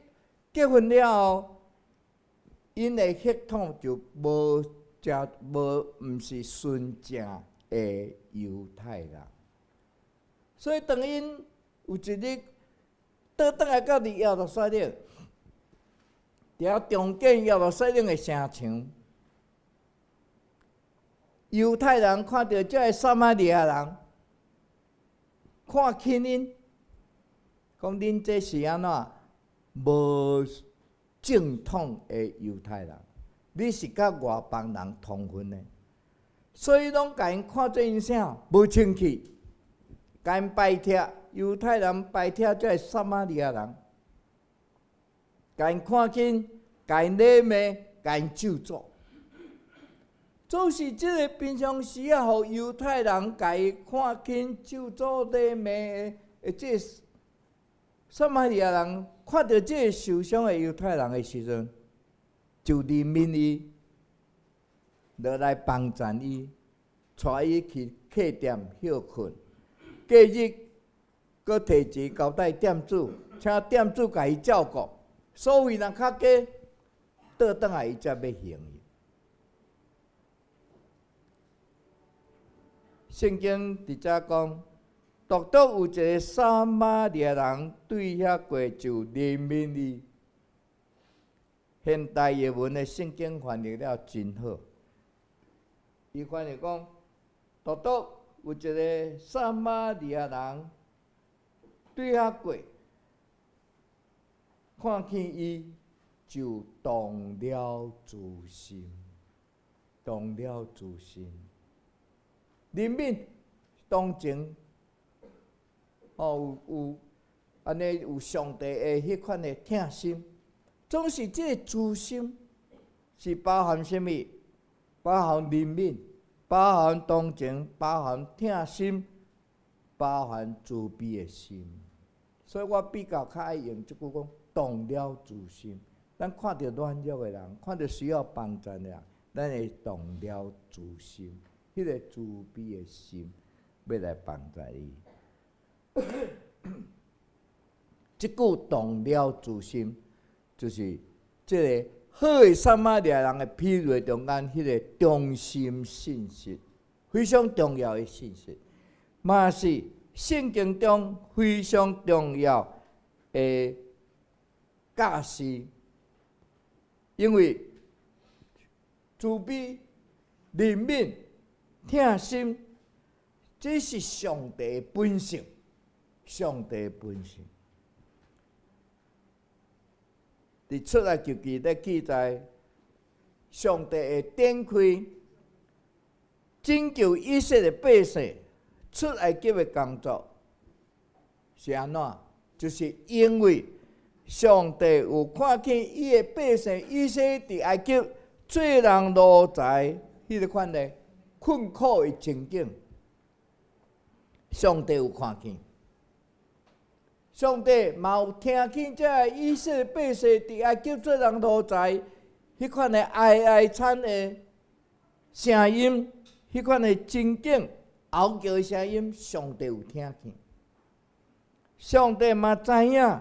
結婚了後，𪜶的血統就無誠無，毋是純正的猶太人。所以當𪜶有一日倒轉來到佇耶路撒冷，佇遐重建耶路撒冷的城牆，猶太人看著這个撒瑪利亞人，看輕𪜶，講恁這是按怎無正統的猶太人，你是佮外邦人通婚的，所以攏共𪜶看做𪜶啥無清氣，共𪜶排斥猶太人，排斥這个撒瑪利亞人，共𪜶看輕，共𪜶詈罵，共𪜶咒詛。就是這个平常時啊，予猶太人共伊看輕、咒詛、詈罵的這撒瑪利亞人，看著這个受傷的猶太人的時陣，就憐憫伊，落來幫贊伊，帶伊去客店歇睏。隔日，閣提錢交代店主，請店主共伊照顧。所費若較低，倒轉來伊才欲還伊。聖經佇遮講，獨獨有一个撒瑪利亞人對遐過就憐憫伊。現代譯文的聖經翻譯了真好，伊翻譯講，獨獨有一个撒瑪利亞人對遐過，看見伊就動了慈心，動了慈心，憐憫同情，哦，有按呢有上帝的彼款的疼心，總是這个慈心是包含啥物？包含憐憫，包含同情，包含疼心，包含慈悲的心。所以我比較較愛用這句講，動了慈心。咱看著軟弱的人，看著需要幫助的人，咱會動了慈心，彼个慈悲的心，欲來幫助伊。這句動了慈心，就是這个好的撒瑪利亞人的比喻中間彼個中心信息，非常重要的信息，嘛是聖經中非常重要的教示。因為慈悲、憐憫、疼心，這是上帝的本性，上帝的本性。佇出埃及記咧記載，上帝會展開拯救以色列百姓出埃及的工作是按怎？就是因為上帝有看見伊的百姓以色列佇埃及做人奴才彼个款的困苦的情景，上帝有看見。上帝嘛有聽見這个以色列百姓佇埃及做人奴才彼款的哀哀慘的聲音，彼款的情景，嗷叫的聲音，上帝有聽見。上帝嘛知影，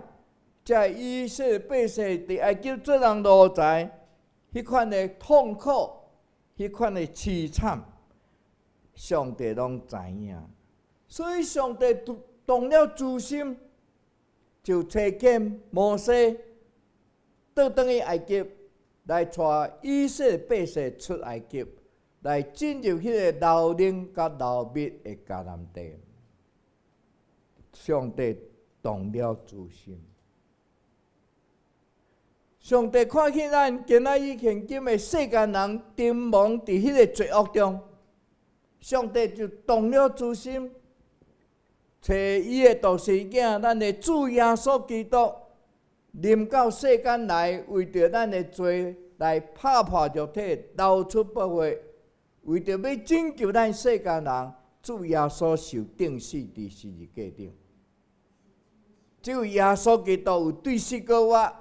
這个以色列百姓佇埃及做人奴才彼款的痛苦，彼款的淒慘，上帝攏知影。所以上帝動了慈心，就差遣摩西倒轉去埃及，來帶以色列百姓出埃及，來進入彼个流奶佮流蜜的迦南地。上帝動了慈心，上帝看見咱今仔日現今的世間人沉迷佇彼个罪惡中，上帝就動了慈心，差伊的獨生囝，咱的主耶穌基督，臨到世間來，為著咱的罪來拍破肉體，流出寶血，為著欲拯救咱世間人，主耶穌受釘死佇十字架頂。只有耶穌基督有對死閣活，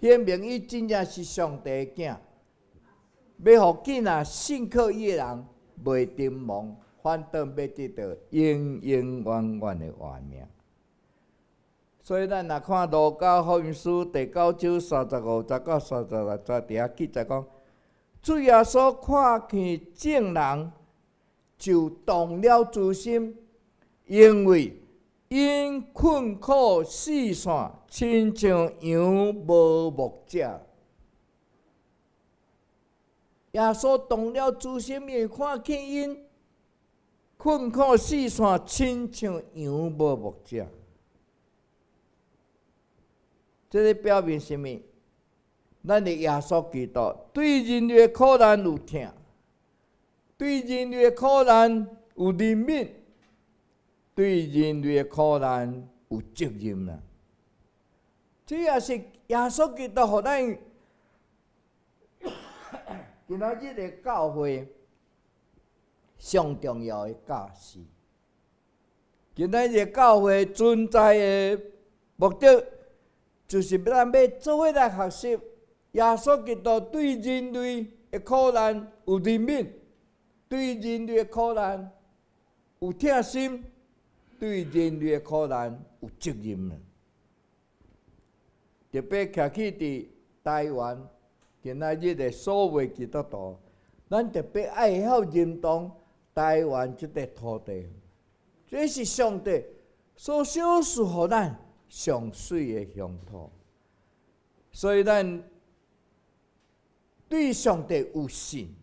顯明伊真正是上帝的囝，欲予囝仔信靠伊的人袂沉亡，反倒欲得到永永遠遠的活命。所以咱若看路加福音書第九章35節到36節，佇遐記載講，主耶穌看見眾人就動了慈心，因為𪜶困苦四散，親像羊無牧者。耶穌動了慈心，因為看見𪜶困苦四散，親像羊無牧者。這个表明啥物？咱的耶穌基督對人類的苦難有疼，對人類的苦難有憐憫，對人類的苦難有責任啦。這也是耶穌基督予咱今仔日的教會上重要的教示。今仔日教會存在的目的，就是咱欲做伙來學習耶穌基督對人類的苦難有憐憫，對人類的苦難有疼心，對人類的苦難有責任。特別徛起佇台灣今仔日的所有基督徒，咱特別愛會曉認同台灣這塊土地，這是上帝所賞賜予咱上媠的鄉土，所以咱對上帝有信，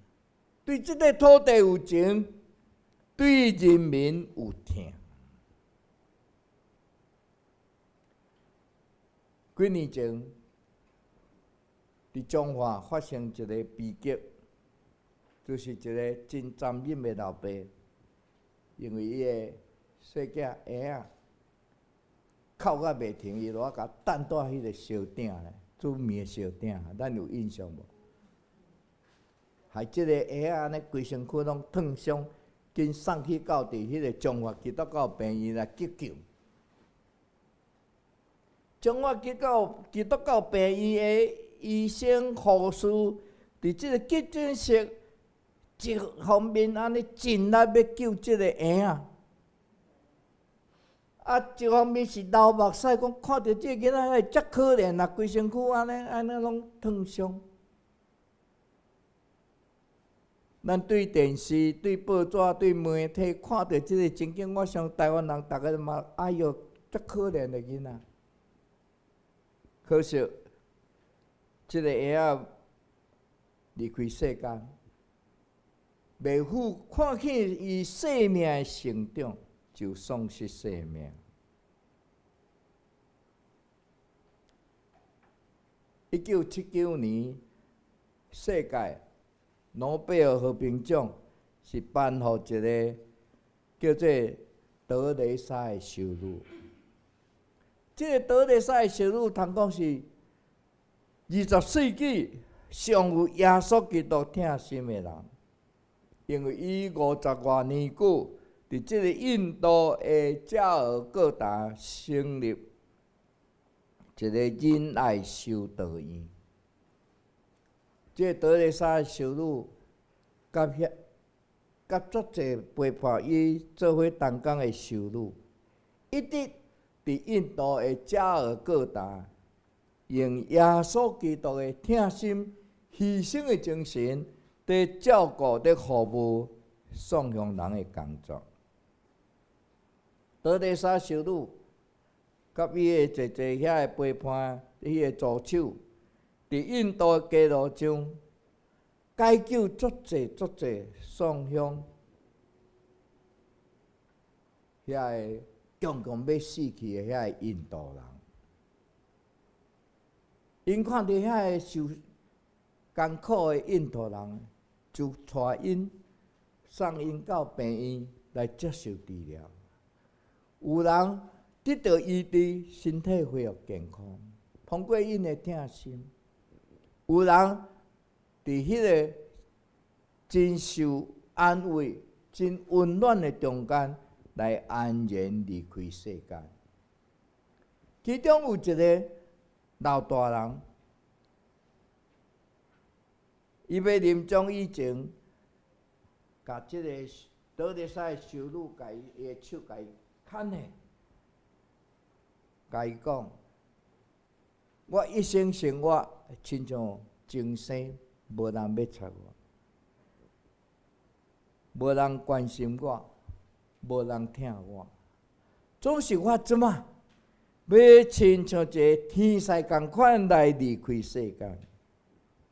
對這塊土地有情，對人民有疼。幾年前，佇彰化發生一個悲劇，就是一個真殘忍的老爸，因為伊的細囝嬰仔哭甲袂停，伊就共擲佇彼个燒鼎咧，煮麵的燒鼎，咱有印象無？害這个嬰仔按呢規身軀攏燙傷，緊送去到佇彼个彰化基督教病院來急救。彰化基督教病院的醫生護士，佇這个急診室一方面按呢盡力欲救這个嬰仔，啊，一方面是流目屎，講看著這个囡仔會遮可憐啊，規身軀按呢按呢攏燙傷。咱對電視、對報紙、對媒體看著這个情景，我想台灣人逐个嘛，哎喲，遮可憐的囡仔。可惜，這个嬰仔離開世間，袂赴看見伊生命的成長，就喪失生命。1979年，世界諾貝爾和平獎是頒予一个叫做德蕾莎的修女。這个德蕾莎的修女，通講是20世紀上有耶穌基督疼心的人，因為伊五十外年久，佇這个印度的加爾各答成立一个仁愛修道院。這个德蕾莎修女，佮遐佮足濟陪伴伊做伙同工的修女，一直佇印度的加爾各答，用耶穌基督的疼心、犧牲的精神，佇照顧、佇服務送鄉人的工作。德蕾莎修女佮伊的濟濟遐的陪伴，彼个助手，佇印度的街路上解救足濟足濟送鄉遐个強強欲死去的遐个印度人。𪜶看著遐个受艱苦的印度人，就帶𪜶送𪜶到病院來接受治療。有人得到醫治，身體恢復健康，通過𪜶的疼心；有人佇彼个真受安慰、真溫暖的中間來安然離開世間。其中有一个老大人，伊欲臨終以前，共這个德蕾莎的修女，共伊的手共伊牽的，共伊講：我一生生活親像終生無人欲睬我，無人關心我，無人疼我，總是我這馬欲親像一个天使仝款來離開世間，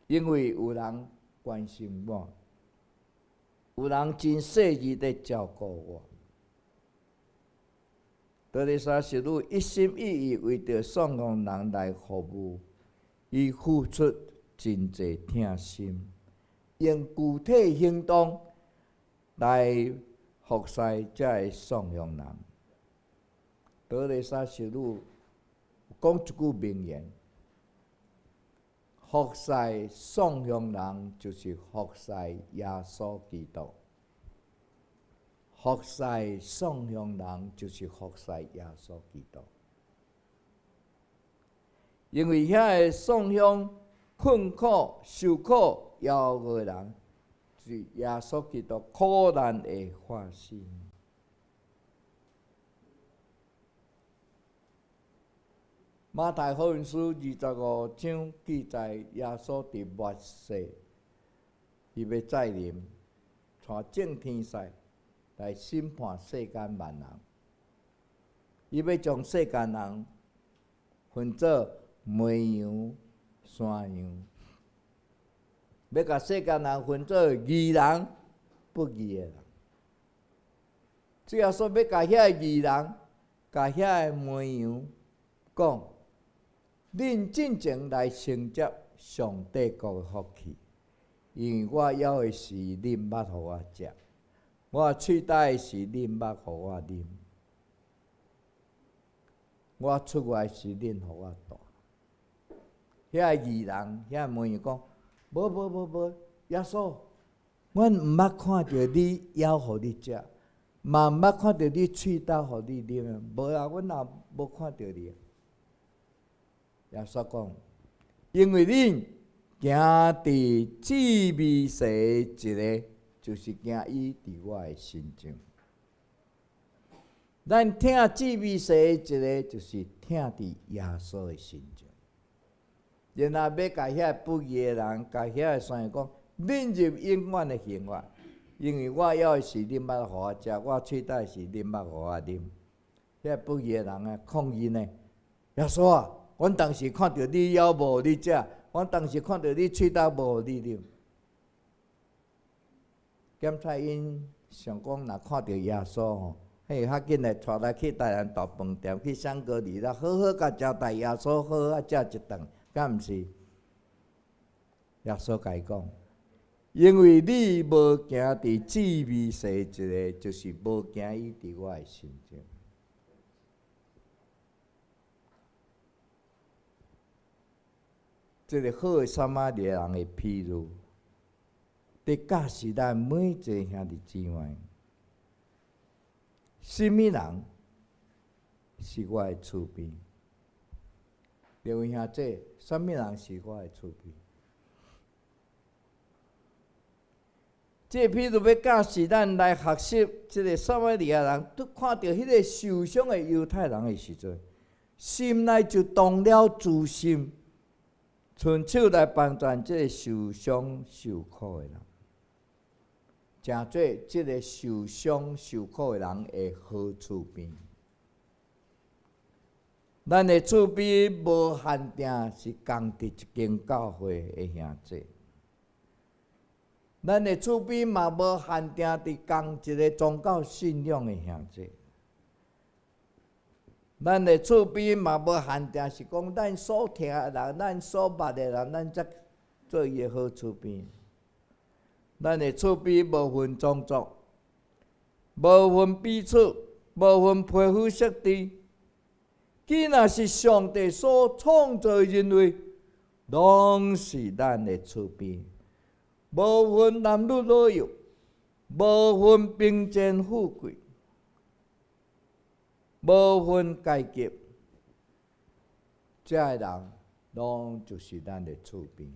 因為有人關心我，有人真細膩佇照顧我。德蕾莎修女一心一意為著送予人來服務，伊付出真濟疼心，用具體行動來服侍這个送予人。德蕾莎修女講一句名言：服侍送予人，就是服侍耶穌基督。服侍送鄉人，就是服侍耶穌基督。因為遐个送鄉困苦、受苦、枵餓的人，是耶穌基督苦難的化身。馬太福音書25章記載，耶穌佇末世，伊欲再臨，帶眾天使來審判世間萬人，伊欲將世間人分做綿羊、山羊，欲共世間人分做義人、不義的人。主耶穌欲共遐个義人、共遐个綿羊講：恁進前來承接上帝國的福氣，因為我枵的時，恁捌予我食；我喙焦的時，恁捌予我啉；我出外時，恁予我蹛。遐個義人、遐個綿羊講：無無無無，耶穌，阮毋捌看著你枵予你食，嘛毋捌看著你喙焦予你啉，無啊，阮也無看著你。耶穌講：因為恁行佇至微細一个，就是行伊佇我的身上。咱疼至微細一个，就是疼佇耶穌的身上。然後欲共遐個不義的人，共遐個山羊講：恁入永遠的刑罰，因為我枵的時，恁捌予我食；我喙焦的時，恁捌予我啉。遐個不義的人啊，抗議呢！耶穌啊，阮當時看著你枵無予你食，阮當時看著你喙焦無予你啉。檢查𪜶想講，若看著耶穌吼，嘿，較緊來帶來去台南大飯店，去香格里拉，好好共招待耶穌，好好食一頓，敢毋是？耶穌共伊講：因為你無行佇至微細一个，就是無行伊佇我的身上。這个好的撒瑪利亞人的譬喻，佇教示咱每一个兄弟姊妹，啥物人是我的厝邊？各位兄弟，啥物人是我的厝邊？這个譬喻欲教示咱來學習，這个撒瑪利亞人，拄看著彼个受傷的猶太人的時陣，心內就動了慈心。伸手來幫助這个受傷受苦的人，成做這个受傷受苦的人的好厝邊。咱的厝邊無限定是仝佇一間教會的兄弟，咱的厝邊嘛無限定佇仝一个宗教信仰的兄弟。咱的厝邊嘛無限定是講咱所疼的人，咱所捌的人，咱才做伊的好厝邊。咱的厝邊無分種族，無分彼此，無分皮膚色澤。既若是上帝所創造的人類，攏是咱的厝邊。無分男女老幼，無分貧賤富貴。無分階級，遮个人攏就是咱的厝邊。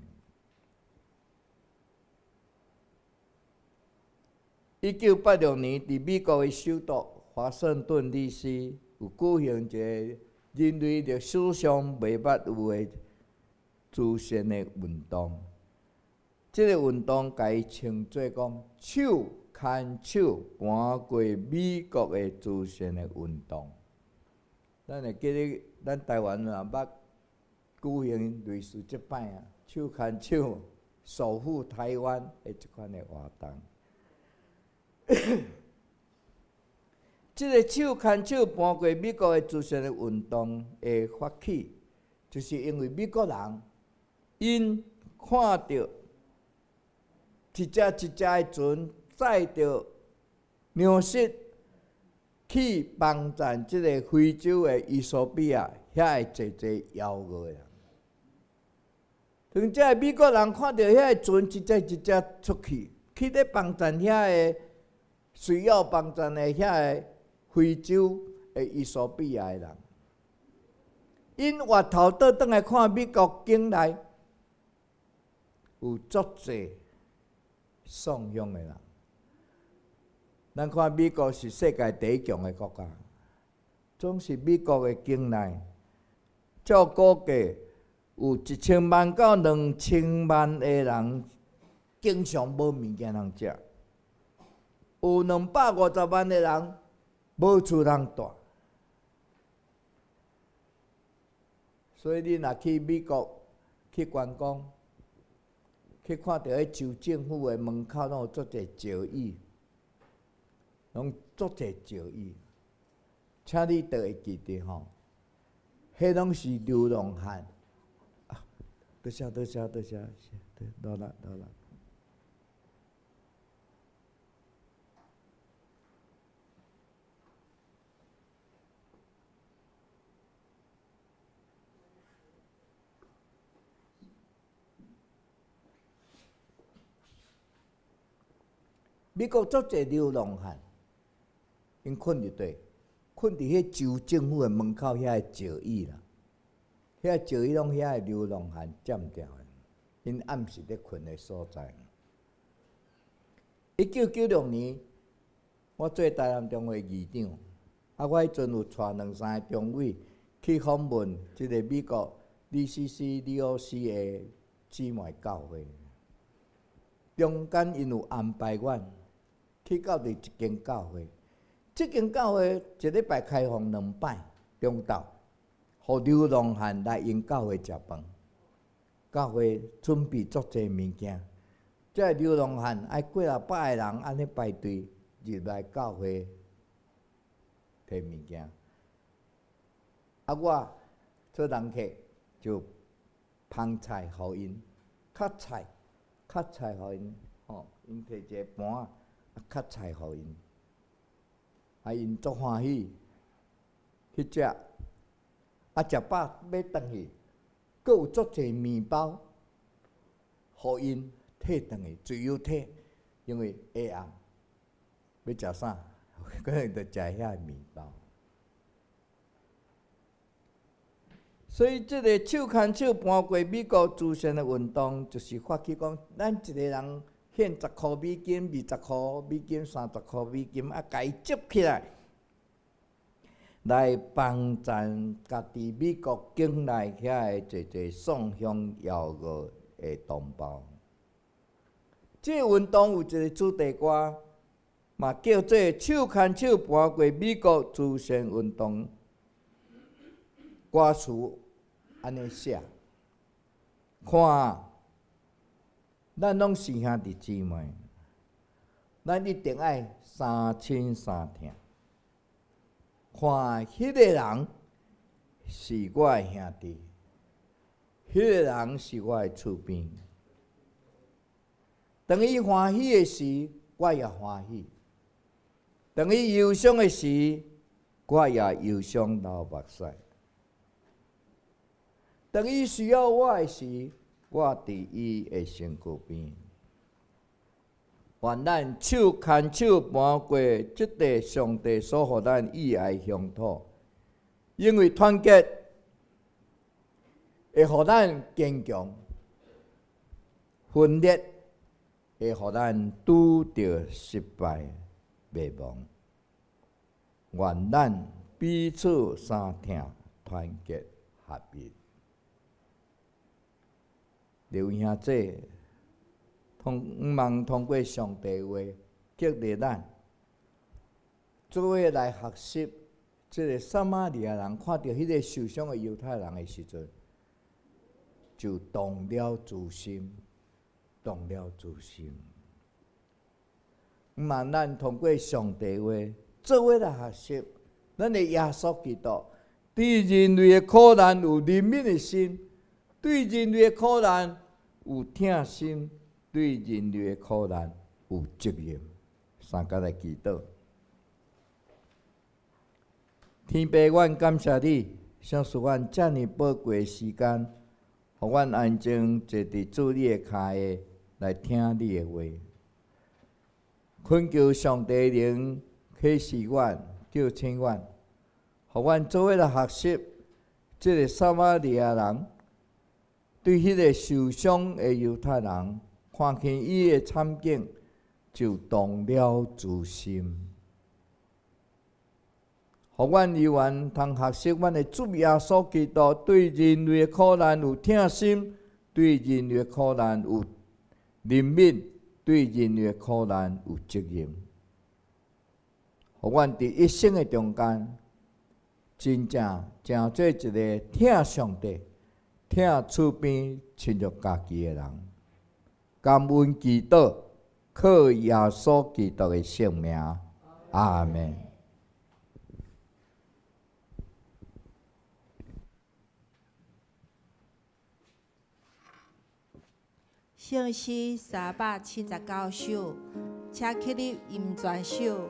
1986年，佇美國的首都華盛頓 D.C. 有舉行一个人類歷史上袂捌有的慈善的運動。這个運動共伊稱做講手牽手搬過美國的慈善的運動。咱會記得，咱台灣也捌舉行類似這擺啊，手牽手守護台灣的這款的活動。這个手牽手搬過美國的慈善的運動的發起，就是因為美國人𪜶看著一隻一隻的船載著糧食。去幫贊這个非洲的衣索比亞遐个濟濟枵餓的人，當這个美國人看著遐个船一隻一隻出去，去咧幫贊遐个需要幫贊的遐个非洲的衣索比亞的人，𪜶回頭倒轉來看美國境內有足濟喪鄉的人。咱看美國是世界第一強的國家，總是美國的境內，照估計有1000萬到2000萬的人經常無物件通食，有250萬的人無厝通蹛。所以你若去美國去觀光，去看著彼州政府的門口攏有足濟石椅。攏足濟石椅。請你著會記得吼，彼攏是流浪漢。啊，多謝多謝多謝，努力努力。美國足濟流浪漢，𪜶睏佇佗？睏佇彼州政府的門口遐个石椅啦，遐石椅攏遐个流浪漢佔掉的，𪜶暗時咧睏的所在。1996年，我做台南中會議長，啊，我彼陣有帶兩三個中委去訪問這个美國 DCC、DOC 的姊妹教會，中間𪜶有安排阮去到佇一間教會，這間教會一禮拜開放兩擺，中晝，予流浪漢來𪜶教會食飯。教會準備足濟物件，這个流浪漢愛幾若百个人按呢排隊入來教會提物件。啊，我做人客就捧菜予𪜶，較菜，較菜予𪜶，吼，𪜶提一個盤，啊，較菜予𪜶，啊，𪜶足歡喜去食，啊，食飽欲轉去，閣有足濟麵包，予𪜶提轉去，自由提，因為下暗欲食啥，可能就食遐个麵包。所以，這个手牽手搬過美國慈善的運動，就是發起講，咱一个人獻十箍美金、20箍美金、30箍美金，啊，共伊集起來，來幫贊家己美國境內遐个濟濟喪鄉枵餓的同胞。這個運動有一個主題歌，嘛叫做手牽手搬過美國慈善運動。歌詞按呢寫，看，咱攏是兄弟姊妹，咱一定愛相親相疼。看，彼个人是我的兄弟，彼个人是我的厝邊。當伊歡喜的時，我也歡喜；當伊憂傷的時，我也憂傷流目屎。當伊需要我的時，我佇伊的身軀邊。願咱手牽手搬過這塊上帝所予咱意愛鄉土，因為團結會予咱堅強，分裂會予咱拄著失敗滅亡。願咱彼此相疼，團結合一。劉兄姐，通望通過上帝話激勵咱，做伙來學習。這个撒瑪利亞人看著彼个受傷的猶太人的時陣，就動了慈心，動了慈心。望咱通過上帝話做伙來學習，咱的耶穌基督對人類的苦難有憐憫的心。對人類的苦難有疼心，對人類的苦難有責任。三家來祈禱，天父，阮感謝你，賞賜阮遮爾寶貴的時間，予阮安靜坐佇主你的跤下來聽你的話。懇求上帝靈啟示阮，叫醒阮，予阮做伙來學習這个撒瑪利亞人。對彼个受傷的猶太人，看見伊的慘境，就動了慈心。予阮有緣通學習阮的主耶穌基督對人類的苦難有疼心，對人類的苦難有憐憫，對人類的苦難有責任。予阮佇一生的中間，真正成做一个疼上帝、疼厝邊親像家己的人，感恩祈禱，靠耶穌基督的聖名。阿門。聖詩379首，請起立吟全首。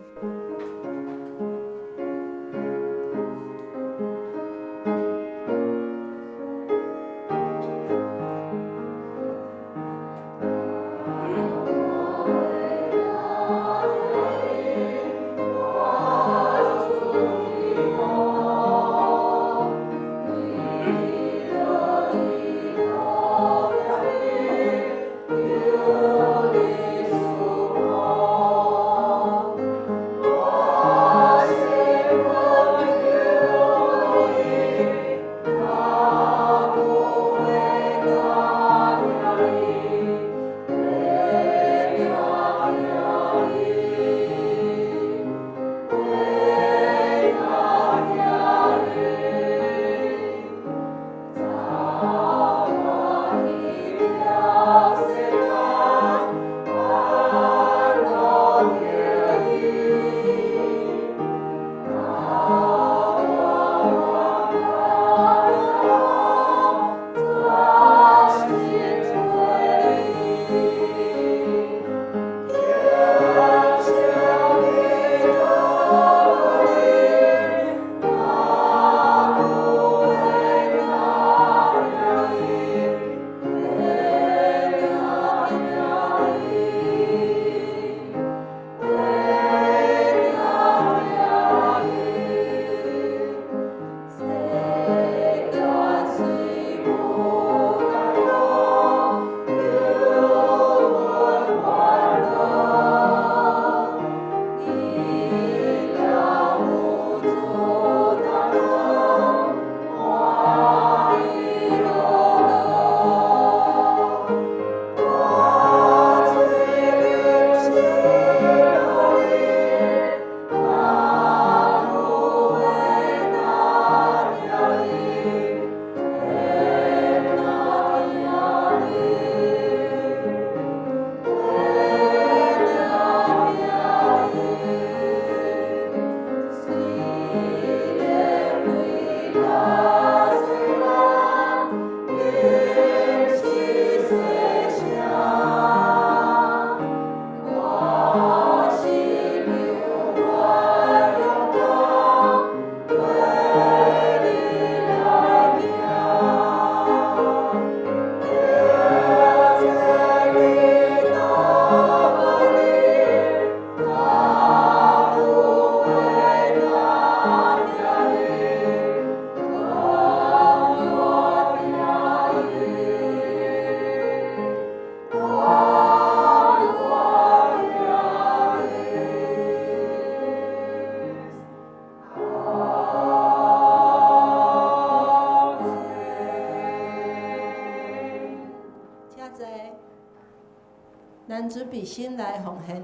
咱準備心來奉獻。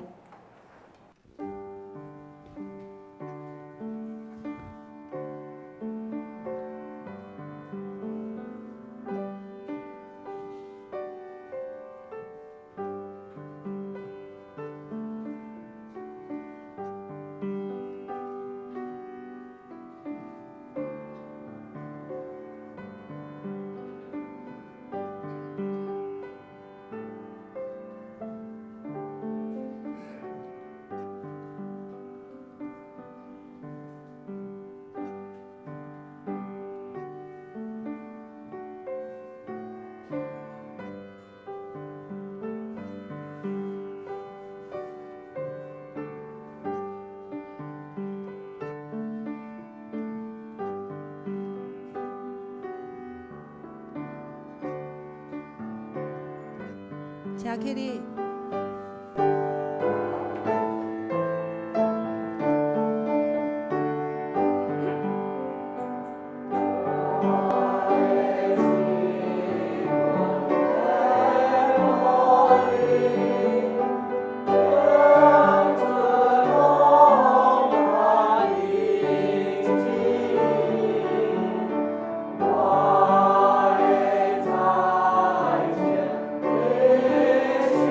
請起立。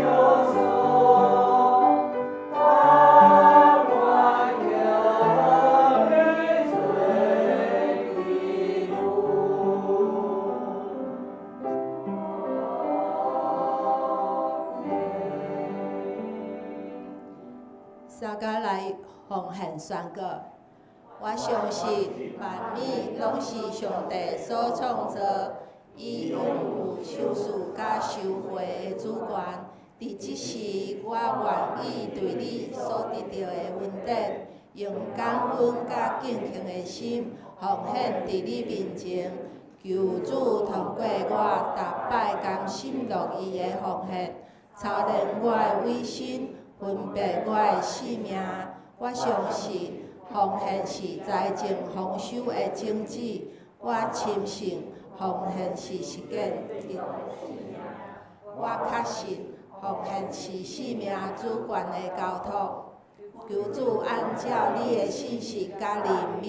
我大家來奉獻宣告。我相信萬物攏是上帝所創造，伊擁有賞賜佮收回的主權。佇這時，我願意對你所得著的恩典，用感恩佮敬虔的心奉獻佇你面前。求主通過我，逐擺甘心樂意的奉獻，操練我的委身，分別我的性命。我相信奉獻是財政豐收的種子。我深信奉獻是實踐基督的使命。我確信奉獻是生命主權的交託。求主按照你的信實佮憐憫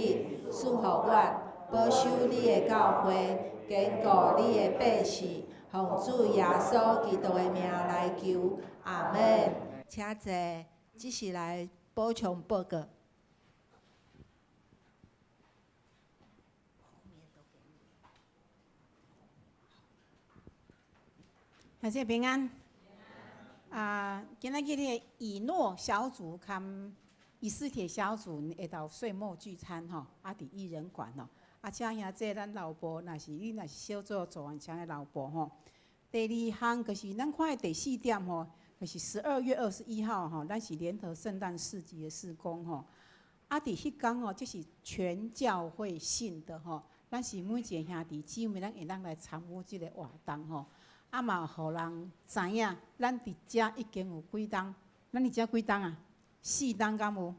賜予阮，保守你的教會，堅固你的百姓。奉主耶穌基督的名來求，阿們。請坐，這是來補充報告。兄弟平安。啊，今仔日个以諾小組佮以斯帖小組下晝歲末聚餐吼，啊，佇藝人館吼，啊，請兄弟咱老婆，若是你若是小組組員，請個老婆吼。第二項就是咱看的第四點吼，就是12月21號吼，咱是聯合聖誕市集的事工吼。啊，佇彼工吼，這是全教會性的吼，咱是每一个兄弟姊妹，咱會當來參與這个活動吼。啊嘛，予人知影，咱佇遮已經有幾冬，咱佇遮幾冬啊？四冬敢有？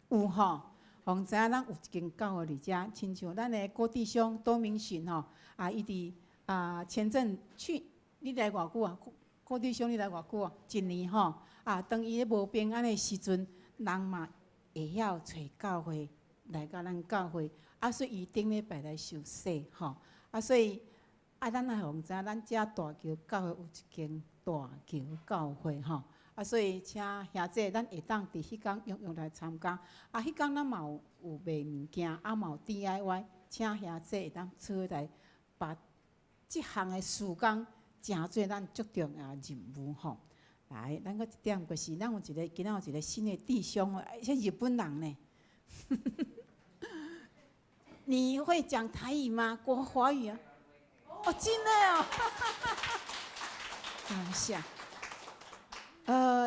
有吼，予人知影咱有一間教會佇遮，親像咱的郭弟兄多明信吼，啊，伊佇啊前陣去，你來偌久啊？郭弟兄，你來偌久啊？一年吼，啊，當伊咧無平安的時陣，人嘛會曉揣教會來到咱教會，啊，所以伊頂禮拜來受洗吼，啊，所以。啊，咱愛予人知影，咱遮大橋教會有一間大橋教會吼，啊，所以請兄弟，咱會當佇彼工踴躍來參加。啊，彼工咱嘛有有賣物件，啊嘛有 DIY，請兄弟會當出來把這項的事工誠做咱足重要的任務吼。來，咱閣一點就是，咱有一個今仔有一個新的弟兄哦，是日本人呢。你會講台語嗎？國華語啊？哦，真的哦，感謝。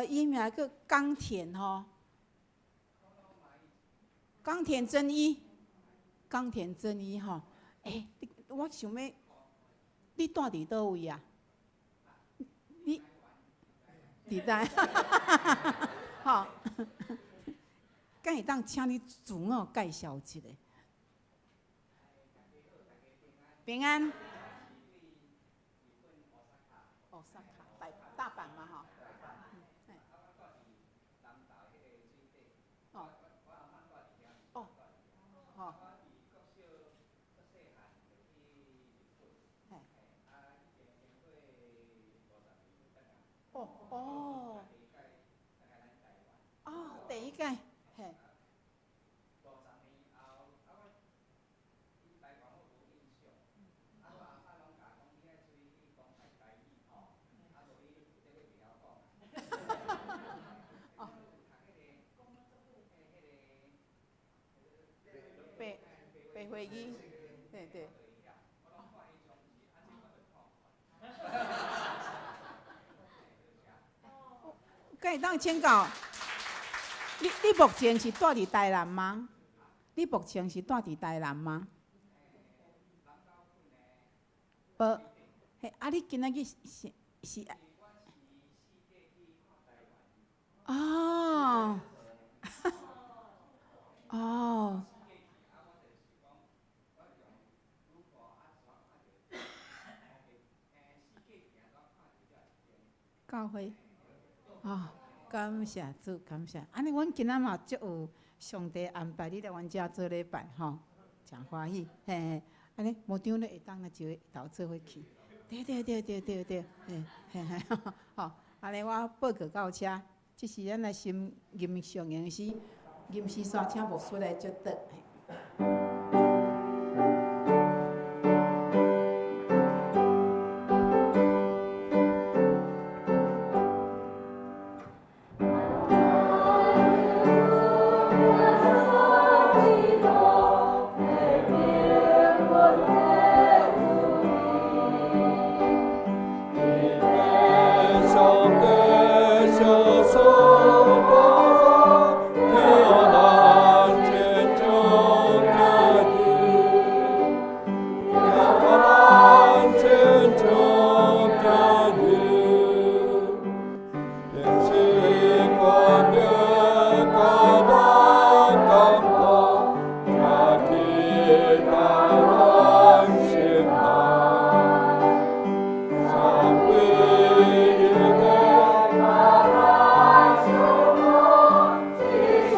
伊名叫岡田吼，岡田真一，岡田真一吼。欸，我想欲，你住佇佗位啊？你佇台，吼，敢會當請你自我介紹一下？平安。大阪嘛，吼。哦。哦。哦。哦哦。哦，第一屆，嘿。白飛機，對對。敢會當請教？你目前是住佇台南嗎？你目前是住佇台南嗎？無，嘿，啊！你今仔日是是？哦，哦。教會，哦，感謝主，感謝。按呢，阮今仔嘛足有上帝安排你來阮遮做禮拜吼，誠歡喜，嘿嘿。按呢，牧長咧會當來招一道做伙去。對對對對對對，嘿嘿嘿，吼，按呢我報告到遮，這是咱來先吟上營詩，吟詩煞請牧師來祝禱。我上帝賞賜大福，聽咱虔誠行日，聽咱虔誠行日，平時關念佮咱感動，行去台灣心內。三位一體。咱受苦，一時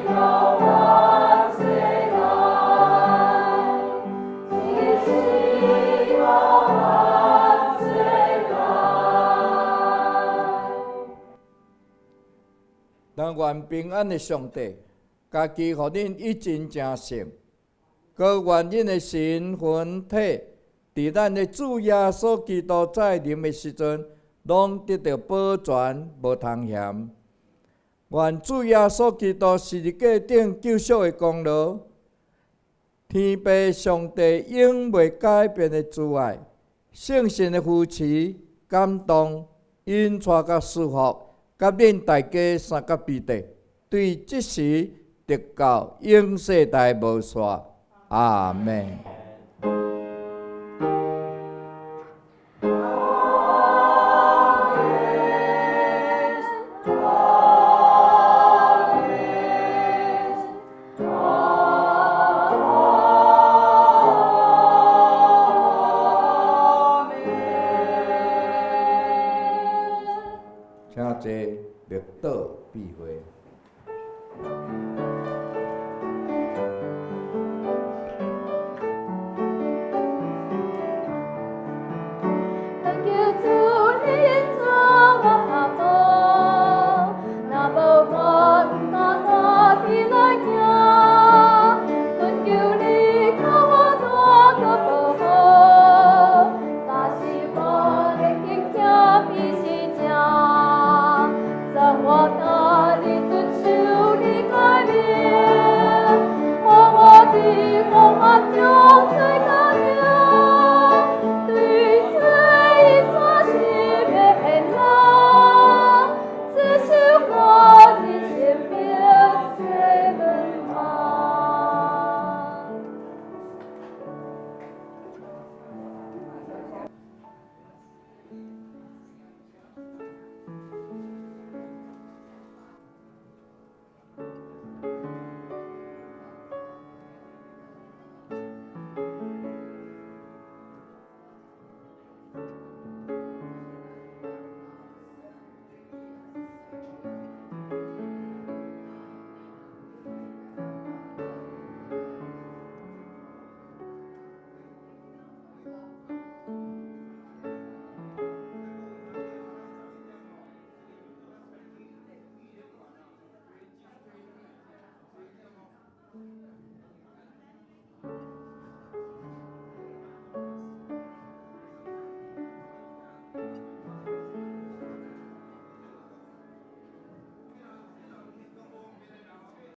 到萬世代，一時到萬世代。但願平安的上帝，家己予恁一盡成聖，閣願恁的神魂體，佇咱的主耶穌基督再臨的時陣，攏得著保全，無通嫌。願主耶穌基督十字架頂救贖的功勞，天父上帝永袂改變的慈愛，聖神的扶持、感動、引帶佮賜福，佮恁大家三甲彼得，對這時直到永世代無煞。阿們。請坐，默禱閉會。